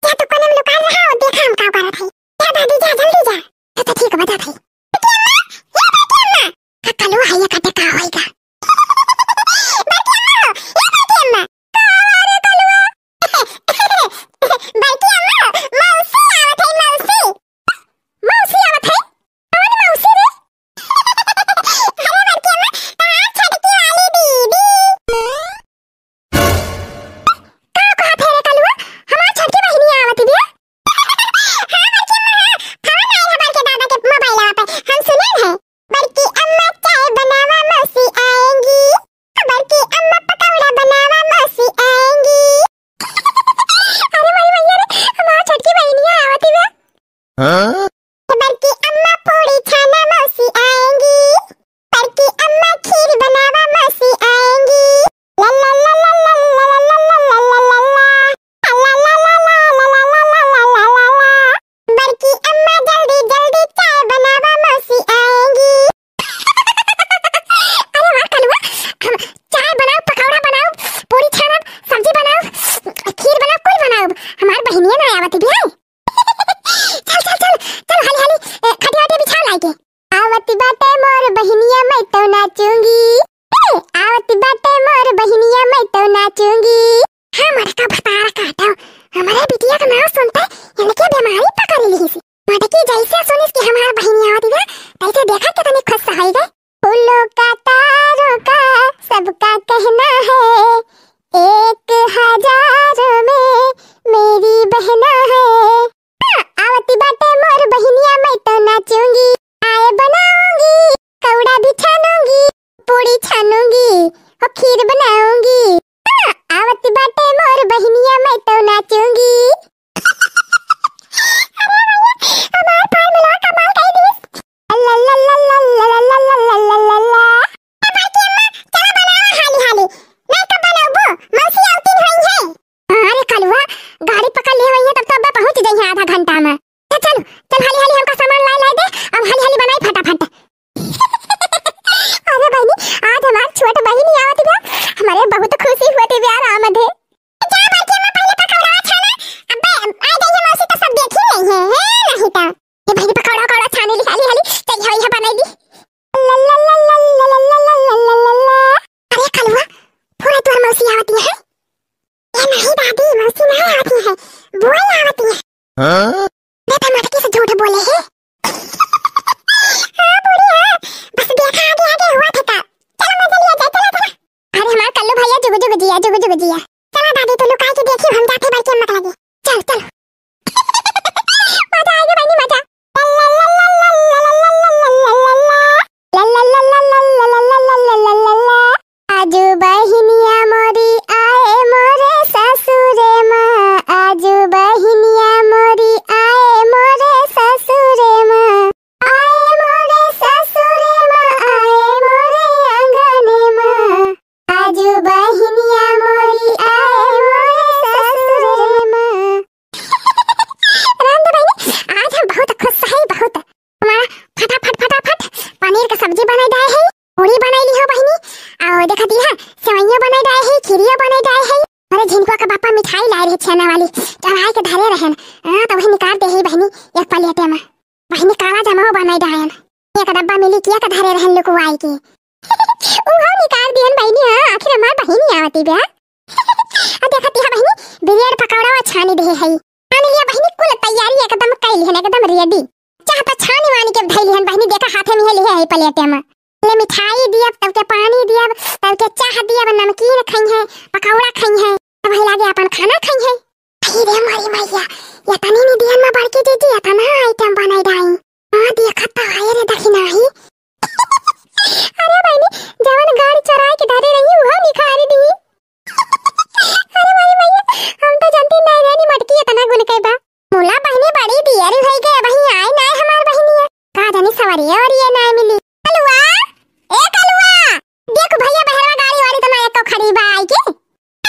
जा तू कोने में लुकाल रहा और देखा हम का करत है। जा दादी जा, जल्दी जा। अच्छा ठीक बा, जात है। बड़की अम्मा, ए बड़की अम्मा। का कलुआ है ये कटे का होएगा? बड़की अम्मा, ए बड़की अम्मा। का हुआ रे कलुआ? बड़की अम्मा, मौसी आवत है, मौसी। मौसी आवत है? कौन मौसी रे? अरे बड़की अम्मा, तहार छोटकी वाली दीदी। का कहत है रे कलुआ? हमार छोटकी बहिनिया आवत बिया? हाँ बड़की अम्मा, हाँ। फोन आइल है बड़के दादा के मोबाइलवा पे, हम सुनल है। बड़की अम्मा चाय बनावा मौसी आएंगी। बड़की अम्मा पकौड़ा बनावा मौसी आएंगी। अरे मोरी मैया रे, हमार छोटकी बहिनिया आवत बिया। हाँ? बड़की अम्मा पूड़ी छाना मौसी आएंगी, बड़की अम्मा खीर बनावा मौसी आएंगी। ला ला ला ला ला। बड़की अम्मा जल्दी जल्दी चाय बनावा मौसी आएंगी। अरे वाह कलुआ, हम चाय बनाओ, पकौड़ा बनाओ, पूरी छानब, सब्जी बनाओ, खीर बनाओ, कुल बनाओ, हमार बहिनिया ना आवत बिया। चल चल चल चल, हाली हाली, ए, खटिया वटिया बिछाओ लाइके। आवत बाटे मोर बहिनिया, मैं तो नाचूंगी। ए, आवत बाटे मोर बहिनिया, मैं तो नाचूंगी। हाँ, मटका भतार काटो, हमारे बिटिया का नाम सुनते इनके बीमारी पकड़ ली सी। मटकी जैसे सुनिस कि हमार बहिनिया आवत बा, तैसे देखा कितनी खुश होई गए। फूलों का तारों का सबका कहना है, एक हजार में मेरी बहना है। हाँ, आवती बाटे मोर बहिनिया, मैं तो नाचूंगी। चाय बनाऊंगी, कौड़ा भी छानूंगी, पूड़ी छानूंगी, और खीर बनाऊंगी। हाँ, आवती बाटे मोर बहिनिया, मैं तो नाचूंगी। अरे भैया, हमार formula कमाल कई दिस। ला ला ला ला। ए बड़की अम्मा, चला बनावा हाली हाली। नहीं तो बनौबो, मौसी आवतिन होई है। हाँ रे कलुआ, गाड़ी पकड़ ले होई है तब तो अब्बे पहुँच जाई है आधा घंटा में। चल चल, चल हाली हाली हमका सामान लाए लाए दे, अब हाली हाली बनाई फटाफट। अरे बहिनी, आज हमार छोट बहिनी आवत बा, हमारे बहुत खुशी होती बा राम दे। जा बड़की अम्मा पहले पकौड़ा छाना, अब्बे आ जाइए मौसी तो सब देखी नहीं है, है नहीं तो। ये बहिनी पकौड़ा, पकौड़ा छाने ली, हाली, हाली, तैयार है, बनाई दी। ला, ला, ला, ला। अरे कलुआ, पूरा तोर मौसी आवती है। ये नहीं दादी, मौसी नहीं आवती है, बुआ आवती है। हाँ? देखा मटकी से झूठ बोले है। हाँ बूढ़ी हाँ, बस देखा आगे आगे हुआ था का। चलो मजा लिया जाए, चलो चलो। अरे हमार कल्लू भैया जुग जुग जिया, जुग जुग जिया। चला दादी, तू लुकाई के देखी, हम जाते बड़की अम्मा के लगे। चल, चल। मजा आएगा बहिनी, मजा। आजू बहिनिया मोरी आए मोरे ससुरे मा, आजू बहिनिया मोरी आए मोरे ससुरे मा, आए मोरे ससुरे मा, आए मोरे आंगने मा, आजू बहिनिया मोरी आए मोरे ससुरे मा। राम दे बहिनी, आज हम बहुत खुश है, बहुत। हमारा फटाफट, फटाफट पनीर के सब्जी बनाई डाए है, पूड़ी बनाई ली हो बहिनी, और देखा दी है, सेवइयों बनाई डाए है, खीरियों बनाई डाए है। अरे झिनकुआ के बापा मिठाई लाए रहे छेना वाली, चढ़ाई के धरे रहन, हाँ, तो वही निकाल दे है बहिनी, एक प्लेटे मा। बहिनी काला जमाव बनाई डायन, एक डब्बा मिली किया के धरे रहन लुकुआई के। उहो निकाल दियन बहिनी, हाँ, आखिर हमार बहिनी आवती बा। आ देखती है बहिनी, ब्रेड पकौड़ा छानी दे है। छान लिया बहिनी, कुल तैयारी एकदम कैली है, एकदम ready। चाह तो छानी वानी के धैली है बहिनी, देखा हाथे में लिहे है प्लेटे मा। ले मिठाई दियब, तब के पानी दियब, तब के चाह दियब, नमकीन खई है, पकौड़ा खई है, तब वही लागे अपन खाना खई है। अरे रे मोरी मैया, एतनी निदियन मा बड़की जीजी एतना item बनाई डाई। हाँ, देखत तो आए रे दखिनाही। अरे बहिनी, जवन गाड़ी चोराई के धरे रही, उहो निखारी दी। अरे मोरी मैया, हम तो जानती नहीं रहनी मटकी एतना गुन के बा। मुला बहिनी बड़ी दियरी होई गए, वही आए ना हमार बहिनिया। का जानी सवरिया और ये ना मिली। कलुआ, ए कलुआ, देख भैया बहरवा गाड़ी वाड़ी तो ना एको खड़ी बा आई के।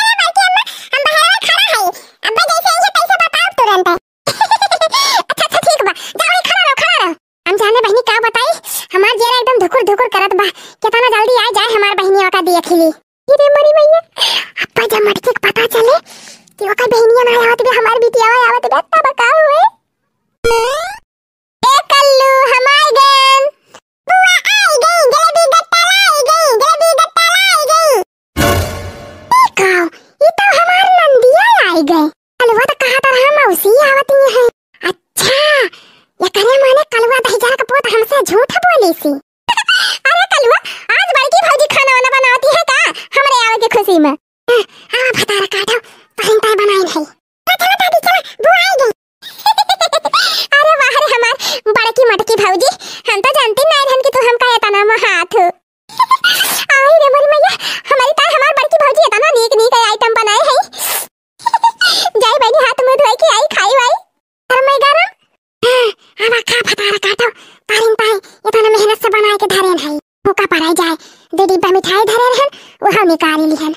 अरे बड़की अम्मा, हम बहरवा खड़ा है। अब्बा जैसे आई है तैसे बताओ तुरंत। अच्छा, अच्छा, ठीक बा। जाओ, वहीं खड़ा रहो, खड़ा रहो। हम जाने बहिनी का बताई, हमार जियरा एकदम धुकुर धुकुर करत बा। केतना जल्दी आ जाए हमार बहिनिया का देख ली। अरे मोरी मैया, अब्बा जब मटकी के पता चले कि ओकर बहिनिया ना आवत बे, हमार बिटिया आवत बे, तब का हुए? ए कल्लू, हम आइ गएन। बुआ आइ गई, जलेबी गट्टा लाई गई, जलेबी गट्टा लाई गई। ई का, ई तो हमार नंदिया आइ गए। कलुआ तो कहत रहा मौसी आवती है। अच्छा, एकरे माने कलुआ दहिजरा के पूत हमसे झूठ बोली सी। अरे कलुआ, आज बड़की भौजी खाना वाना बनावती है का हमरे आवे के खुशी में? हाँ, हाँ, भतारा काटो, तहन तय बनाइन है। चला, चला, दादी, चला, बुआ आइ गई। अरे वाह रे हमार बड़की मटकी भौजी, हम तो जानती नहीं रहन कि तू हमका एतना महात हो। आई रे मोरी मैया, हमारी ताई हमार बड़की भौजी एतना नीक नीक item बनाए है। जाई बहिनी, हाथ मुंह धोए के आई, खाई वाई। गरम है गरम। हाँ, आवा खा भतारा काटो, तारिन ताई एतना मेहनत से बनाए के धरेन है। मौका पर आई जाए, दो डिब्बा मिठाई धरे रहन, वह निकाल लिहन।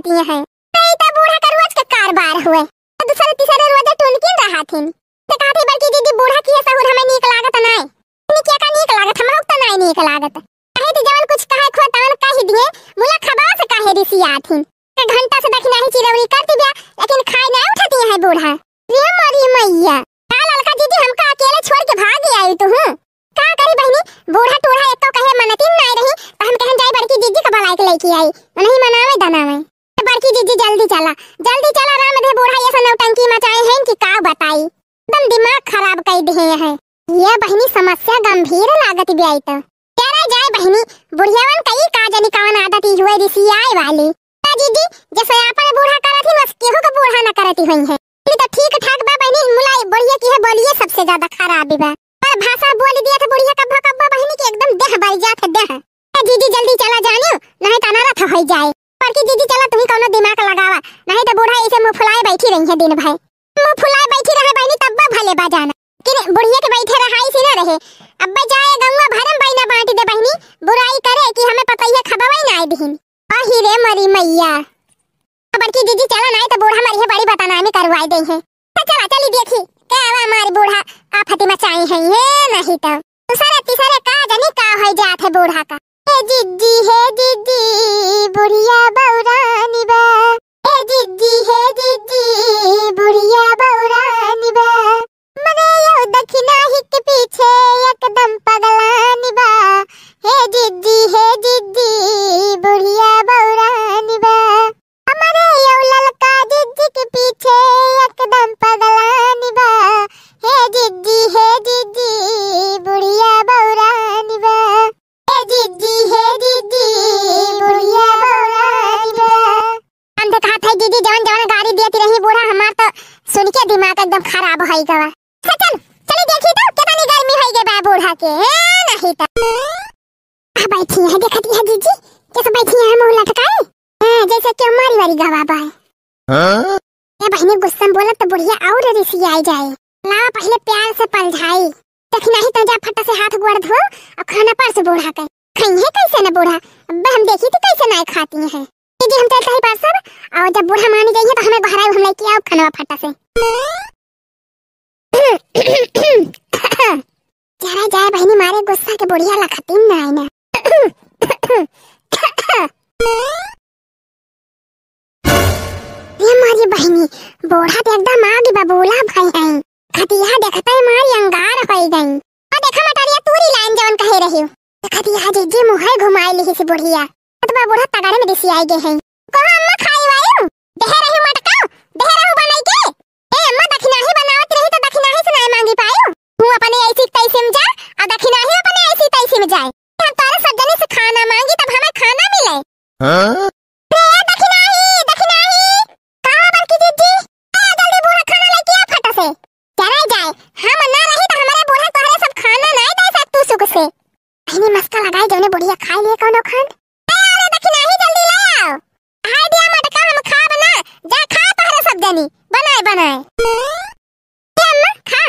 रहती हैं। नहीं तो बूढ़ा का रोज के कारबार हुए। तो दूसरे तीसरे रोज टुनकिन रहा थी। तो कहती बड़की दीदी बूढ़ा की ये सहूर हमें नीक लागत नाय। इनके का नीक लागत, हमहू तो नाय नीक लागत। कहे थी जवन कुछ कहे खो तवन कह दिए, मुला खबा से काहे रिसियात हिन। एक घंटा से दखिनाही चिरौरी करती बिया, लेकिन खाए ना उठती है बूढ़ा। रे मोरी मैया, का ललका दीदी हमका अकेले छोड़ के भाग आई तू, हूँ? का करी बहिनी, बूढ़ा टूढ़ा एको कहे मनतिन नाय रही, त हम कहन जाई बड़की दीदी का बलाई के लेके आई, उन्हीं मनावे दनावे। तो बड़की दीदी जल्दी चला, जल्दी चला, राम दे बूढ़ा ये सब नौटंकी मचाए हैं कि का बताई। एकदम दिमाग खराब कइ दिहे हैं। ये बहिनी समस्या गंभीर लागत बियाई त। तेरा जाए बहिनी, बुढ़ियावन कई का जनी कवन आदत ही हुए रिसियाए वाली। ता जीजी, जैसे आपन बूढ़ा करत ही, बस केहू का बूढ़ा न करती हुई है। ये तो ठीक ठाक बा बहिनी, मुलाई बुढ़िया की है बोलिए सबसे ज्यादा खराब बा। पर भाषा बोल दिया था बुढ़िया कब्बा कब्बा बहिनी की एकदम देह बर जात है देह। ए जीजी जल्दी चला जानियो, नहीं तो अनर्थ हो जाए। बड़की जीजी चला तुम्ही कौनो दिमाग लगावा, नहीं तो बूढ़ा ऐसे मुंह फुलाए बैठी रही है दिन भर। मुंह फुलाए बैठी रहे बहिनी तब्बा भले बा जाना। लेकिन बुढ़िया के बैठे रहाई सी ना रहे। अब्बे जाए गौवा भरम बहिना बांट दे बहिनी, बुराई करे कि हमें पता ही है खबवा ही ना आए दिहिन। आही रे मरी मैया। बड़की जीजी चला नाई तो बूढ़ा मरी है बड़ी बदनामी करवाई दे है। तो चला चली देखी के आवा हमारी बूढ़ा आफती मचाई है ये नहीं तो। दूसरे तीसरे का जनी का हो जात है बूढ़ा का। हे जिज्जी, हे जिज्जी, बुढ़िया बौरानी बा। हे जिज्जी, हे जिज्जी, बुढ़िया बौरानी बा। मने यो दखिनाही के पीछे एकदम पगलानी बा। हे जिज्जी, हे जिज्जी, बुढ़िया बौरानी बा। हमरे यो ललका जिज्जी के पीछे एकदम पगलानी बा। हे जिज्जी, हे जिज्जी, बुढ़िया बौरानी बा। हे जिज्जी, हे जिज्जी, बुढ़िया बौरानी बा। हम तो कहत है दीदी जवन जवन गारी देती रही बूढ़ा हमार तो सुन के दिमाग एकदम खराब होई गवा। अच्छा चल, चली देखी तो कितनी गर्मी होई गई बा बूढ़ा के, ए नहीं तो। आ बैठी है, देखती है जीजी, कैसे बैठी है मुंह लटकाए? हाँ, जैसे क्यों मारी वारी गवा बा। हाँ? ए बहिनी गुस्सा में बोलत तो बुढ़िया और रिसियाई जाए। लावा पहिले प्यार से पलझाई। दखिनाही तो जा फटा से हाथ गोड़ धो और खाना परस बूढ़ा के। खइहे कैसे न बूढ़ा? अब्बे हम देखी थी कैसे नाय खाती हैं। दीदी हम चलता ही परसब और जब बूढ़ा मानी जाइए तो हमें बहराई हम लेके आओ खाना फटा से। जरा जाए बहिनी मारे गुस्सा के बुढ़िया लखतीन नाय ना। ये मारी बहिनी, बूढ़ा तो एकदम आग बबूला भई हैं। खतिया देखते मारी अंगार होई गई। और देखा मटरिया तूरी लाइन जवन कहे रही। खतिया जिज्जी मुँहे घुमाई लिही सी बुढ़िया। अतबा बूढ़ा तगड़े में रिसियाई गए हैं। कहो अम्मा खाई वायु, देह रहू मटका, देह रहू बनाई के। ए अम्मा दखिनाही बनावत रही तो दखिनाही से नाय मांगी पायु। तू अपने ऐसी तैसी में जा, और दखिनाही अपने ऐसी तैसी में जाए। हम तोरे सब जने से खाना मांगी तब हमें खाना मिले। हाँ? रे दखिनाही, दखिनाही। कहाँ बड़की जिज्जी? आ जल्दी बूढ़ा खाना लेके आ फटा से। चला जाए, हम ना रही तो हमारे बूढ़ा तोहरे सब खाना ना दे सकतू सुख से। बहिनी मस्का लगाई जौने बुढ़िया खाई लिए कौनो खान। ए अरे दखिनाही जल्दी ले आओ। हाय दिया मटका हम खाब ना, जा खा तोहरे सब जनी, बनाए बनाए। ए अम्मा, खा।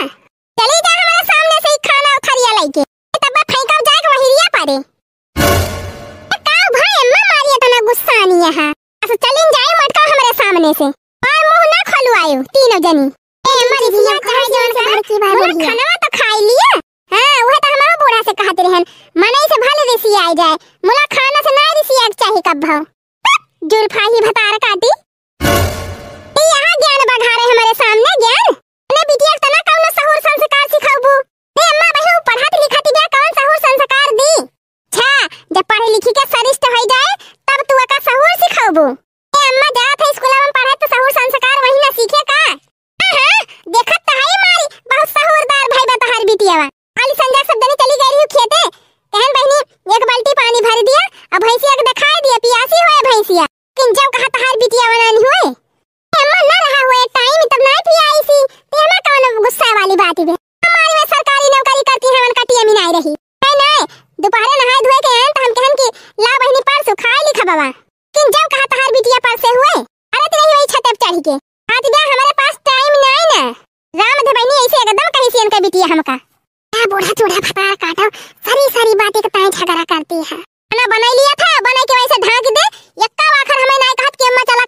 चली जा हमारे सामने से ही खाना उथरिया लइके। तब फेंकब जाए के वहिरिया पारे। ए, का भाई अम्मा मारी इतना गुस्सा नहीं है। अच्छा चलिन जाए मटका हमारे सामने से। और मुंह ना खोलवायो तीनों जनी। ए अम्मा रिसिया कहाँ जवन कहा? मुला खनवा तो खाई लिया। हाँ, वह तो हमारा बूढ़ा से कहत रहन। मनई से भले रिसियाई जाए। मुला खाना से ना रिसिया के चाही कब भाव। जुल्फा ही भतार काटी। ई यहाँ ज्ञान बढ़ावे हमारे सामने ज्ञान। अपने बिटिया के तना कौनो सहूर संस्कार सिखाबू। ए अम्मा बहू पढ़त लिखत बिया कौन सहूर संस्कार दी? छा, जब पढ़े लिखी के सरिष्ठ होई जाए तब तू एका सहूर सिखाबू। ए अम्मा जात है स्कूल में पढ़े तो सहूर संस्कार वही ना सीखे का? हाँ, हाँ, देखत तो है मारी बहुत सहूरदार भाई बा तहार बिटिया। अली संजा सब जने चली गई रही खेते। कहन बहिनी एक बाल्टी पानी भर दिया, अब भैंसिया के दिखाई दिया, पियासी होए भैंसिया। लेकिन जब कहा तहार बिटिया वनानी हुए, अम्मा ना रहा हुए टाइम तब ना पियाई सी, ते हमें कौन गुस्सा वाली बात है? हमारी में सरकारी नौकरी करती है, वन का टीएम ही नहीं रही। नहीं, नहीं, दोपहरे नहाए धोए के आए तो हम कहन कि ला बहिनी परसों खाए लिखा बाबा। लेकिन जब कहा तहार बिटिया परसे हुए, अरे तेरे वही छत पे चढ़ के। आज बे हमारे पास टाइम नहीं ना। राम दे बहिनी ऐसे एकदम कहीं सी इनका बिटिया हमका। क्या बूढ़ा चूढ़ा भतार काटो, सारी सारी बातें के ताई झगड़ा करती है। खाना बनाई लिया था, बनाई के वैसे ढांक दे, यक्का वाखर हमें नाय कहत कि अम्मा चला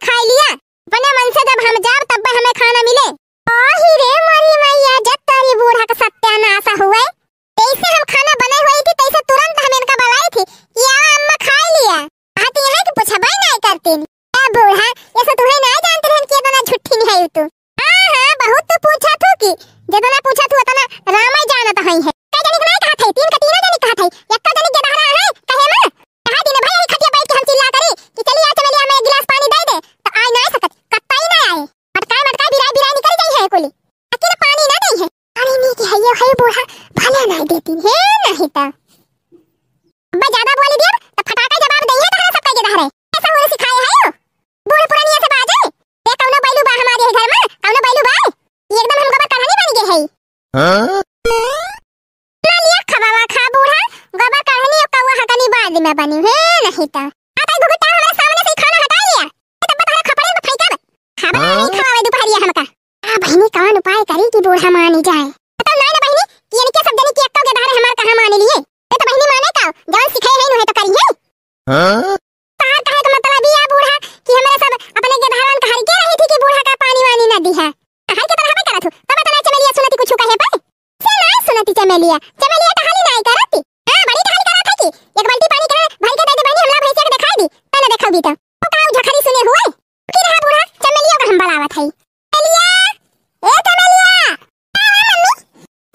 त बनी है नहीं त। आ ताई घुघुट्टा, हमारे सामने से ही खाना हटा लिया। ए, तब तोहरे खपड़े में फेंकब। खाबा नहीं खवावे दुपहरिया हमका। आ बहिनी, कौन उपाय करी कि बूढ़ा मानी जाए? बताओ ना, ना बहिनी, कि इनके सब जनी की एक्को के धारे हमार कहाँ माने लिए? ये तो बहिनी माने का, जौन सिखाए है, उहे तो करी है। हाँ? तोहार कहे के मतलब ई है बूढ़ा कि हमरे सब अपने गेदहरन का हर के रही थी कि बूढ़ा का पानी वानी ना दी है। हर के तो रहबे करत हूँ, तब इतना चमेलिया सुनती कुछ कहे पे। से नाय सुनती चमेलिया, चमेलिया टहली नाय करती। हाँ, बड़ी टहली करत है कि एक बाल्टी पानी कहाँ भर के दे दे बहिनी, हमला भैंसिया के दिखाई दी, तने देखौगी तो। वो का झखरी सुने हुए? की रहा बूढ़ा, चमेलिया का हम बलावत है। चमेलिया, ए चमेलिया, का है मम्मी?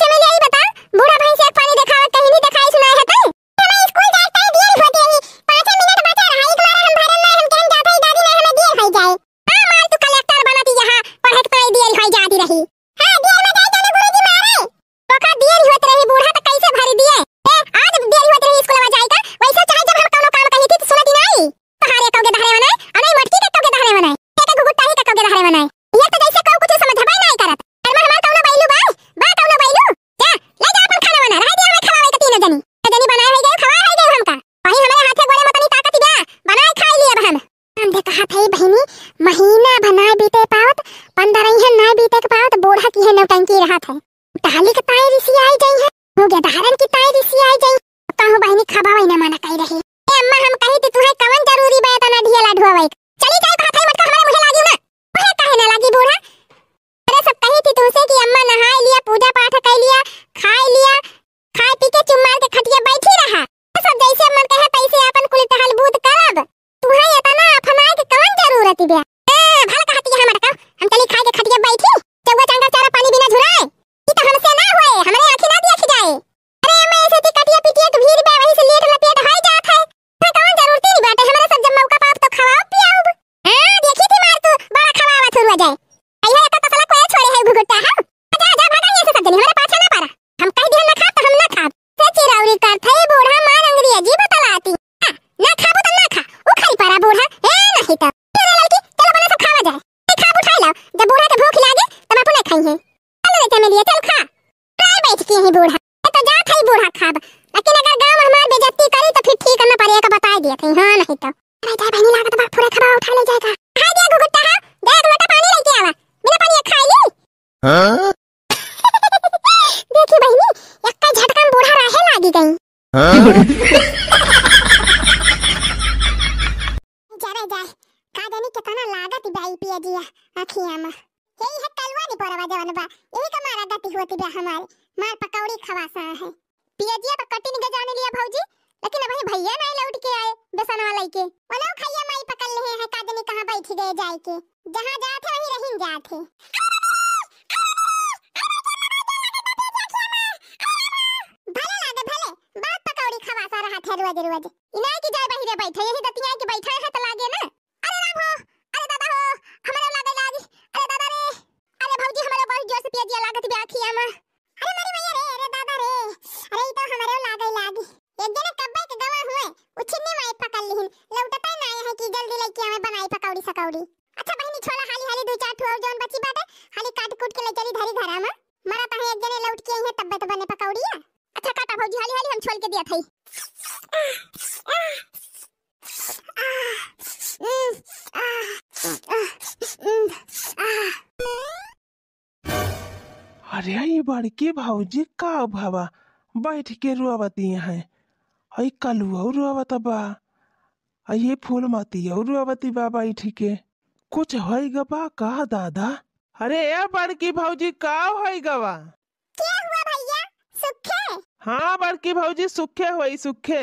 चमेलिया, ई बता, बूढ़ा भैंसिया के पानी देखावत कहीं नहीं देखाई सुनाई है तई? हमें स्कूल जाए तई देर होत रही, पाँच मिनट बचा रहा, एक बार हम भरम ना हम केहन जात है, दादी ना हमें देर हो जाए। हाँ, मार तू कलेक्टर बनत यहाँ, पढ़त तई देर हो जाती रही। हाँ, देर में जाए जाने गुरुजी मारे। ओका देर होत रही बूढ़ा, त कैसे भरी दिए? ए, आज देर होत रही स्कूलवा जाए का, वैसे चाहे जब हम कौनो काम कही थी तो सुनती नहीं। तोहारे कौगे दहरे बनाए, अरे मटकी के कौगे दहरे बनाए, एक घुघुट्टा ही के कौगे दहरे बनाए। ये तो जैसे कहू कुछ समझबे नहीं करत। घर में हमार कौनो बैलू बा? बा कौनो बैलू? जा, ले जा अपन खाना बना, रह दिया हमें खवावे के तीनों जनी। तीनों जनी बनाए हो गए, खवाए हो गए हमका। वही हमारे हाथे गोड़े में तनी ताकत बा, बनाए खाई लिए अब हम। हम दे कहा था बहिनी, महीना भर ना बीते पावत, पंद्रह ही ना बीते के पावत, बूढ़ा की है नौटंकी रहत है। टहली के ताई रिसी आई जाई है, हो गया धारन की ताई रिसी आई जाई। कहूँ बहिनी खबा वही ना मना कही रही। ए अम्मा, हम कही थी तुम्हें कवन जरूरी बा इतना ढिया लाडुआ वही? चली जाए कहा था मटका हमारे मुँहे लागी ना। मुँहे काहे ना लागी बूढ़ा? अरे सब कही थी तुमसे कि अम्मा नहाई लिया, पूजा पाठ कर लिया, खाई लिया, खाए पी के चुप मार के खटिया बैठी रहा। सब जैसे मन कहे तैसे अपन कुल टहल बूत करब। तुम्हें इतना अफनाए के कवन जरूरत बा? ए, भल कहती है मटका, हम चली खाए के खटिया बैठी, चौवा चांगर चारा पानी बिना झुराए। ई तो हमसे ना होए, हमरे आँखी ना देखी जाए। अरे अम्मा, ऐसे थी कटिया पिटिया के भीड़ बा, वही से लेट लपेट हो जात है। तो कवन जरूरत नहीं बाटे, हमरे सब जब मौका पाप तो खवाओ पियाओ। हाँ, देखी थी मार तू, बड़ा खवावा थुरुआ जाए। अइहा एक तसला कोई छोड़े है घुघुट्टा, हाँ? जा, जा, भागा यहाँ से सब जनी, हमारे पाछे ना पड़ा। हम कह दिया ना खाब, तो हम ना खाब। से चिरौरी करत है बूढ़ा, मार अंग्रेजी बतलाती। हाँ, ना खाबो तो ना खा, उखड़ी पड़ा बूढ़ा। ए, नहीं तो। चलो लड़की, चलो बना सब खावा जाए। ए, खाब उठाई लाओ, जब बूढ़ा के भूख लागे, तब अपने खाई है। चलो रे चमेलिया, चल खा। चल बैठ के ही बूढ़ा। ये तो जात है बूढ़ा खाब, लेकिन अगर गाँव में हमार बेइज्जती करी तो फिर ठीक न पड़े, एक बताए दिए थे, हाँ नहीं तो। अरे जाए बहनी, लागत बा पूरा खबा उठा ले जाएगा। हाय दिया घुघुट्टा, हाँ? जा एक लोटा पानी लेके आवा, बिना पानी खाई ली। हाँ? देखी बहिनी, एक्का झटका में बूढ़ा राहे लागी गई। हाँ? जा रे जा, का जानी कितना लागत बा ई पियजिया अखिया में। यही है कलवा नहीं परवा जवन बा, यही का मारा गति होती बा हमारे। मार पकौड़ी खवासा है। पियजिया तो कटिन के जाने लिया भौजी, लेकिन अबही भैया नहीं लौट के आए बेसनवा लइके। ओनहु खैया माई पकड़ ले हैं, का जानी कहाँ बैठ गए जाए के। जहाँ जात है वहीं रहिन जात है। भले लागे भले, बहुत पकौड़ी खवासा रहत है रोज रोज। इनाय की जाए बहिरे बैठे, यही दतिया के बैठे है तो लागे ना। अरे राम हो, अरे दादा हो, हमरे लागे लागी, अरे दादा रे, अरे भौजी हमरे बहुत जोर से पियजिया लागत बा अखिया में। अरे मरी मैया रे, अरे दादा रे, अरे ई तो हमरे लागे लागी। एक जने कब्बे के गवा हुए, उछिन्नी माई पकड़ लिहिन, लौटता ही ना है कि जल्दी लेके आवे बनाई पकौड़ी सकौड़ी। अच्छा बहिनी छोला हाली हाली दो चार ठो और जौन बची बाटे, हाली काट कूट के ले चली धरी घरा में। मरा तहे एक जने लौट के आई है तब्बे तो बने पकौड़िया। अच्छा काटा भौजी हाली हाली हम छोल के दिया थई। अरे, ई बड़की भौजी का भवा बैठ के रोवती हैं? ई कलुआ रोवत बा, ई फूलमती रोवती बा बैठ के। कुछ होई गवा का दादा? अरे, ए बड़की भौजी, का होई गवा? के हुआ भैया? सुखे? हाँ बड़की भौजी, सुखे होई, सुखे।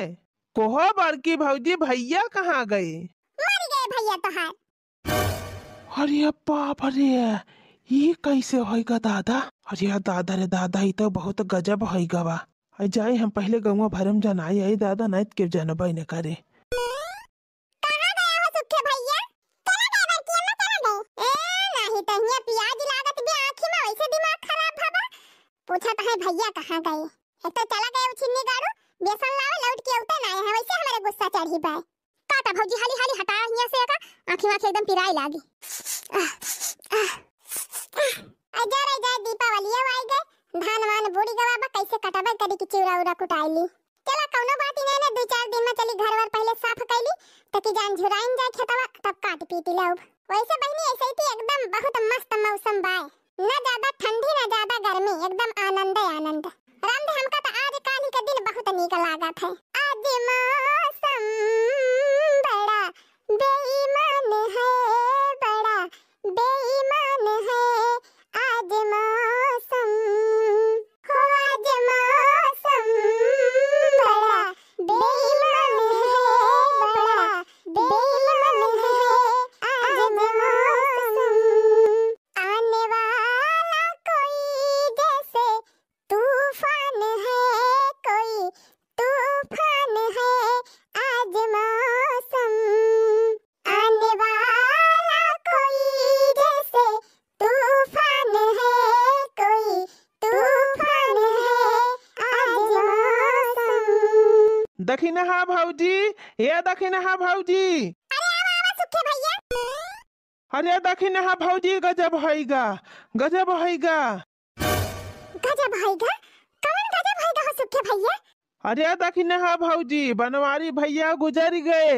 कोहो बड़की भौजी, भैया कहाँ गए? मर गए भैया तोहार। अरे बाप रे, ई कैसे होई गा दादा? अरे दादा रे दादा, ई तो बहुत गजब होई गवा। आई जाई हम पहले गौवा भरे में जनाई आई दादा, नहीं तो केहू जनबे न करे। कहाँ गया हो सुखे भैया? चला गए बड़की अम्मा, चला गए। ए, नाही तो हियाँ पियाज लागत बे आँखी में, वैसे दिमाग खराब भवा। पूछत है भैया कहाँ गए? एक तो चला गए उछिन्नी गाड़ू, बेसन लावे, लौट के अउते ना है, वैसे हमारे गुस्सा चढ़ी बा। काटा भौजी, हाली हाली हटा हियाँ से एका, आँखी वाँखी एकदम पिराए लागी। आह, आह, आह। आ जा रे जा, दीपावली आई गए, धान वान बूड़ी गवा बा, कैसे कटबे करी कि चिउरा उरा कुटाई ली। चला, कौनो बात ही नहीं ना, दो चार दिन में चली घर वर पहले साफ कैली, ताकि जान झुराइन जाए खेतवा, तब काट पीट लेब। वैसे बहिनी, ऐसे ही थी एकदम बहुत मस्त मौसम बाय, न ज्यादा ठंडी न ज्यादा गर्मी, एकदम आनंद है आनंद। रामधे, हमका तो आज काल ही का दिन बहुत नीक लागत है। आज मौसम बड़ा बेईमान है, बड़ा बेईमान है आज मौसम, हो आज मौसम बड़ा बेईमान है, बड़ा बेईमान है आज मौसम। आने वाला कोई जैसे तूफान है, कोई तूफान है आज मौसम। आने वाला कोई जैसे तूफान है, कोई तूफान है आज मौसम। दखिनहा भौजी, ए दखिनहा भौजी। अरे आवा, आवा सुखे भैया। अरे दखिनहा भौजी, गजब हैगा, गजब हैगा। गजब हैगा? कौन गजब हैगा हो सुखे भैया? अरे दखिनहा भौजी, बनवारी भैया गुजर गए।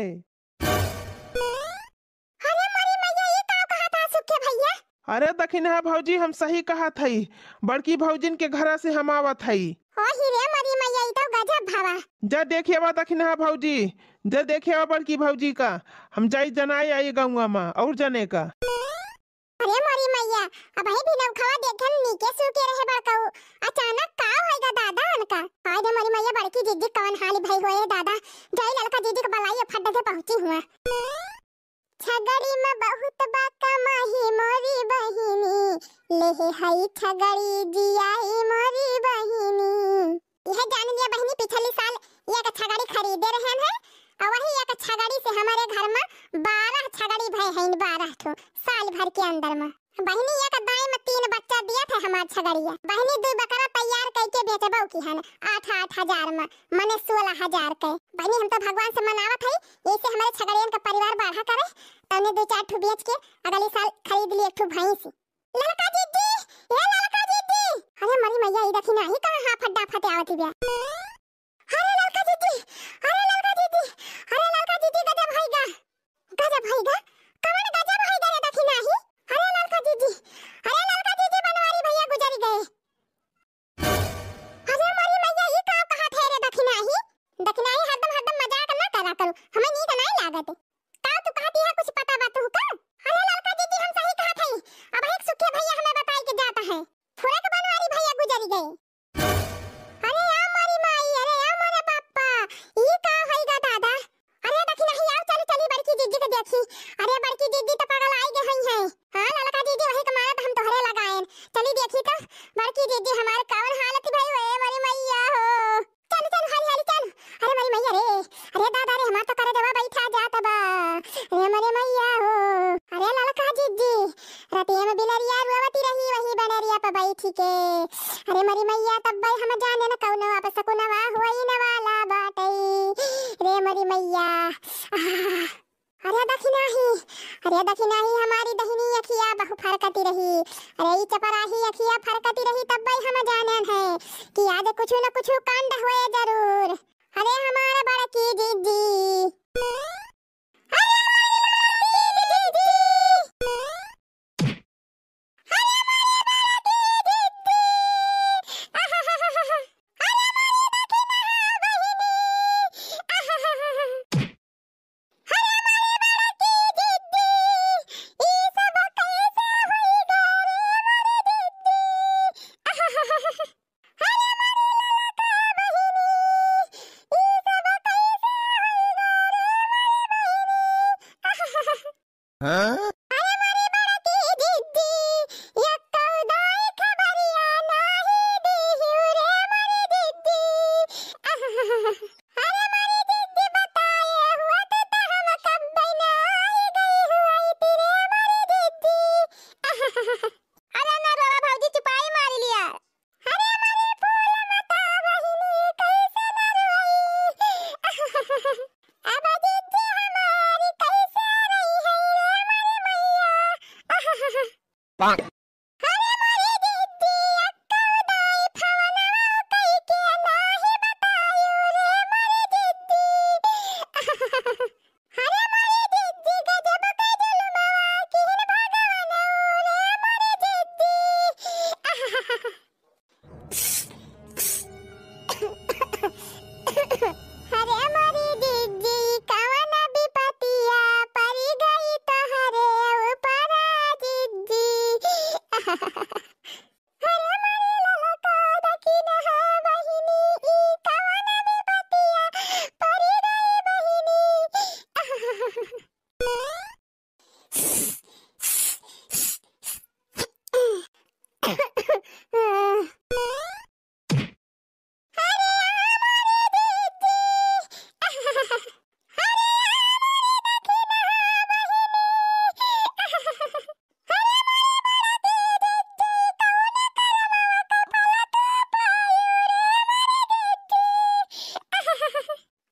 अरे मरी मैया, ई का कहत हा सुखे भैया? अरे दखिनहा भौजी, हम सही कहत हई, बड़की भौजिन के घरा से हम आवत हई। ओ ही रे मरी मैया, ई तो गजब भवा। जा देखे आवा दखिनहा भौजी, जा देखे आवा बड़की भौजी का, हम जाई जनाए आई गौवा मा और जने का। अरे मोरी मैया, अबही भी नौखवा देखे नीके सूखे रहे बड़कऊ, अचानक का होइगा दादा उनका? हाय रे मोरी मैया, बड़की जिज्जी कवन हाल भई होए दादा, जाई ललका जिज्जी के बलाई, फट से पहुँची हुआ। छगड़ी में बहुत बा कमाही मोरी बहिनी, लेहे हई छगड़ी जियाई मोरी बहिनी। यह जान लिया बहिनी, पिछली साल एक छगड़ी खरीदे रहन है, और वही एक छगड़ी से हमारे घर में बारह छगड़ी भय हैं, बारह ठो साल भर के अंदर में। बहिनी, एक दाई में तीन बच्चा दिया था हमार छगड़िया। बहिनी, दो बकरा तैयार करके बेचबो की हन आठ आठ हजार में, मने सोलह हजार के। बहिनी, हम तो भगवान से मनावत हई, ऐसे हमारे छगड़ियन का परिवार बढ़ा करे, तने दो चार ठो बेच के अगले साल खरीद लिए एक ठो भैंस। ललका जिज्जी, ए ललका जिज्जी। अरे मरी मैया, ई दखिनही कहाँ हाफत डाफत आवत ही बे। अरे ललका जिज्जी, अरे ललका जिज्जी, अरे ललका जिज्जी, गजब होइगा, गजब होइगा। कवन गजब होइगा रे दखिनही? अरे ललका जिज्जी, अरे ललका जिज्जी, बनवारी भैया गुजर गए। अरे मोरी मैया, ई का कहत है रे दखिनही? दखिनही, हरदम, हरदम मजाक ना करा करू, हमें नीक नाहीं लागत। का तू कहत है, कुछ पता बा तुहका? अरे ललका जिज्जी, हम सही कहत हई, अबही सुखे भैया हमें बताई के जात है, फुरक बनवारी भैया गुजरी गए। अरे या मोरी माई, अरे या मोरे पप्पा, ई का होइगा दादा? अरे दखिनही, आओ चली, चली बड़की जिज्जी के देखी। अरे बड़की जिज्जी तो पगलाइ गए हुई हैं। हाँ ललका जिज्जी, वही के मारत हम तोहरे लगाएन। चली देखी तो बड़की जिज्जी हमार कवन हालत भई, ए मोरी मैया हो। चल चल हाली हाली चल। अरे मोरी मैया रे, अरे दादा रे, हमार तो करे देवा बैठा जात बा। अरे मोरी मैया हो। अरे ललका जिज्जी, रतिया में बिलरिया रोवती रही वही बनरिया पे बैठी के। अरे मोरी मैया, तब भाई हम जाने न कौनो अब सकुनवा होई न वाला बाटई। रे मोरी मैया। आह। अरे दखिनही, अरे दखिनही, हमारी दहिनी अखिया बहु फरकती रही। अरे ई चपराही अखिया फरकती रही, तब भाई हम जाने है कि आज कुछ न कुछ कांड हुए जरूर। अरे हमारा बड़की जिज्जी। हाँ? अरे मोरी बड़की जिज्जी, यक्कौ दाई खबरिया नाहीं दिहु रे मोरी जिज्जी। अरे मोरी जिज्जी बताए हुआ तो, तो हम कब्बै नाहीं गई हुई रे मोरी जिज्जी। अरे ना रोवा भौजी, चुपाई मारी लिया। अरे मोरी फूल मता बहिनी, कैसे न रोई? अब जिज्जी हमारी कैसे रही है रे मोरी मैया? अरे मोरी जिज्जी, अक्का दाई फवनवा कई के नाहीं बतायू रे अरे मोरे ललका दखिनहा बहिनी, ई कवन विपतिया परि गई बहिनी।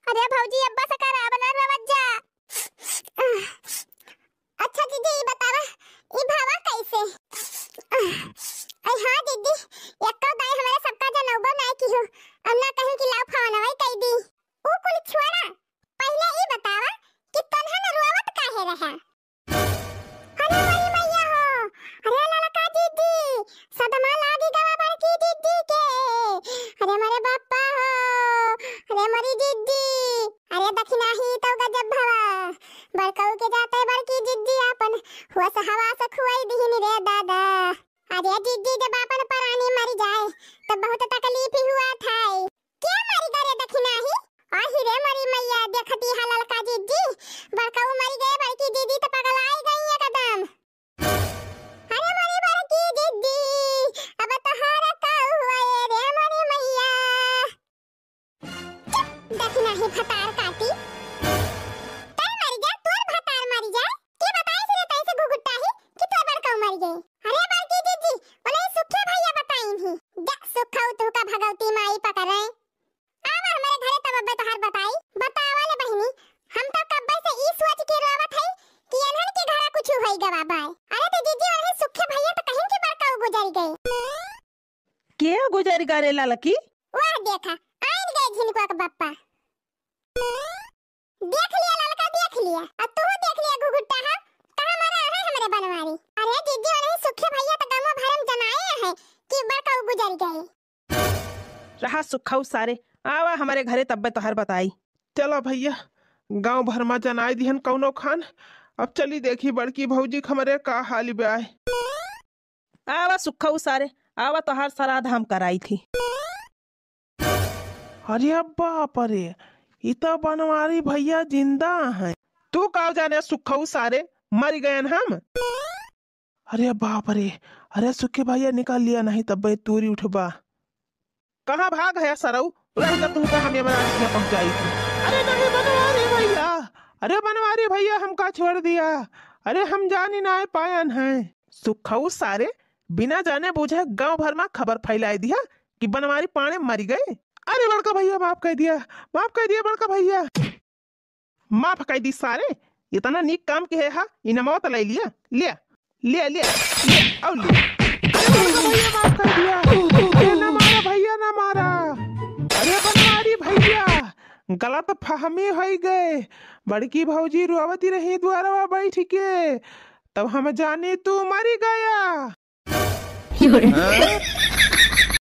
अरे भौजी, अब बस करा, अब ना रोवत जा। अच्छा दीदी, ई बतावा, ई भवा कैसे? अरे हाँ दीदी, एक्को दाई हमरे सबका जनउबो नाय किहो, अब ना कहीं कि लाव फवनवै कई दी। ऊ कुल छोड़ा, पहिले ई बतावा कि तन्हन रोवत काहे रहा? अरे मोरी मैया हो, अरे ललका दीदी, सदमा लागी गवा बड़की दीदी के। अरे मोरे बापा हो, अरे मोरी दीदी, अरे दखिनहा ई तो गजब भवा, बड़कऊ के जाते बड़की दीदी आपन होस हवास खुआई दिहिन रे दादा। अरे दीदी, जब आपन परानी मरि जाए, तब बहुत तकलीफ ही हुआ था। के मरि गए रे दखिनहा? आही रे मोरी मैया, देखती हा ललका दीदी, बड़कऊ मरि गए, बड़की दीदी तो पगलाई गई एकदम। अरे मोरी बड़की दीदी, अब तोहार का हुआ ये रे मोरी मैया? चुप, दखिनहा भतार काटी। तै मरि जा, तोर भतार मरि जाए। के बताइस रे तैसे घुघुट्टा ही कि तोर बड़कऊ मरि गए? अरे बड़की दीदी, बोले सुखे भैया बताइन ही। जा सुखऊ तुहका भगवती माई पकड़े। आवा हमरे घरे तब अब्बे तोहार बताई। बतावा ले बहिनी, हम तो कब्बे से ई सोच के रोवत हई कि एनहन के घरा कुछ होई गवा बाय। अरे तो दीदी, ओनही सुखे भैया तो कहिन कि बड़कऊ गुजरि गए। के गुजरि गए रे ललकी? वाह देखा, आइन गए झिनकुआ के बप्पा। देख लिया ललका, देख लिया, और तू देख लिया घुघुट्टा हा, कहाँ मरा है हमरे बनवारी। अरे दीदी, ओनही सुखे भैया तो गाँव भरम जनाए हैं कि बड़कऊ गुजरि गए। रहा सुखऊ सारे, आवा हमरे घरे तब्बे तोहर बताई। चला भैया, गाँव भर मा जनाई दिहन कौनो खान। अब चली देखी बड़की भौजी क हमरे का हाल बाय। आवा सुखऊ सारे, आवा तोहार सराध हम कराई थी। अरे बाप रे, ई तो बनवारी भैया जिंदा हैं। तू का जाने सुखऊ सारे, मरि गयन हम। अरे बाप रे, अरे सुखी भैया निकाल लिया, नहीं तब्बे तूरी उठबा। कहाँ भाग है सरऊ? रह जा तू तो हम यमराज के पहुँचाई थी। अरे नहीं बनवारी भैया, अरे बनवारी भैया हमका छोड़ दिया। अरे हम जानी ना पायन हैं। सुखऊ सारे बिना जाने बूझे गाँव भर मा खबर फैलाई दिया कि बनवारी पाड़े मरि गए। अरे बड़का भैया माफ कइ दिया, माफ कइ दिया बड़का भैया। माफ कइ दी सारे, इतना नीक काम किहे हा, इनमवा त लइ लिया, लिया, लिया, लिया, लिया, अउ लिया। अरे बड़का भैया माफ कइ दिया। अरे ना मारा भैया ना मारा। अरे बनवारी भैया, गलत फहमी होइ गए। बड़की भौजी रोवती रही दुआरवा बैठ के, तब हम जानी तू मरि गया।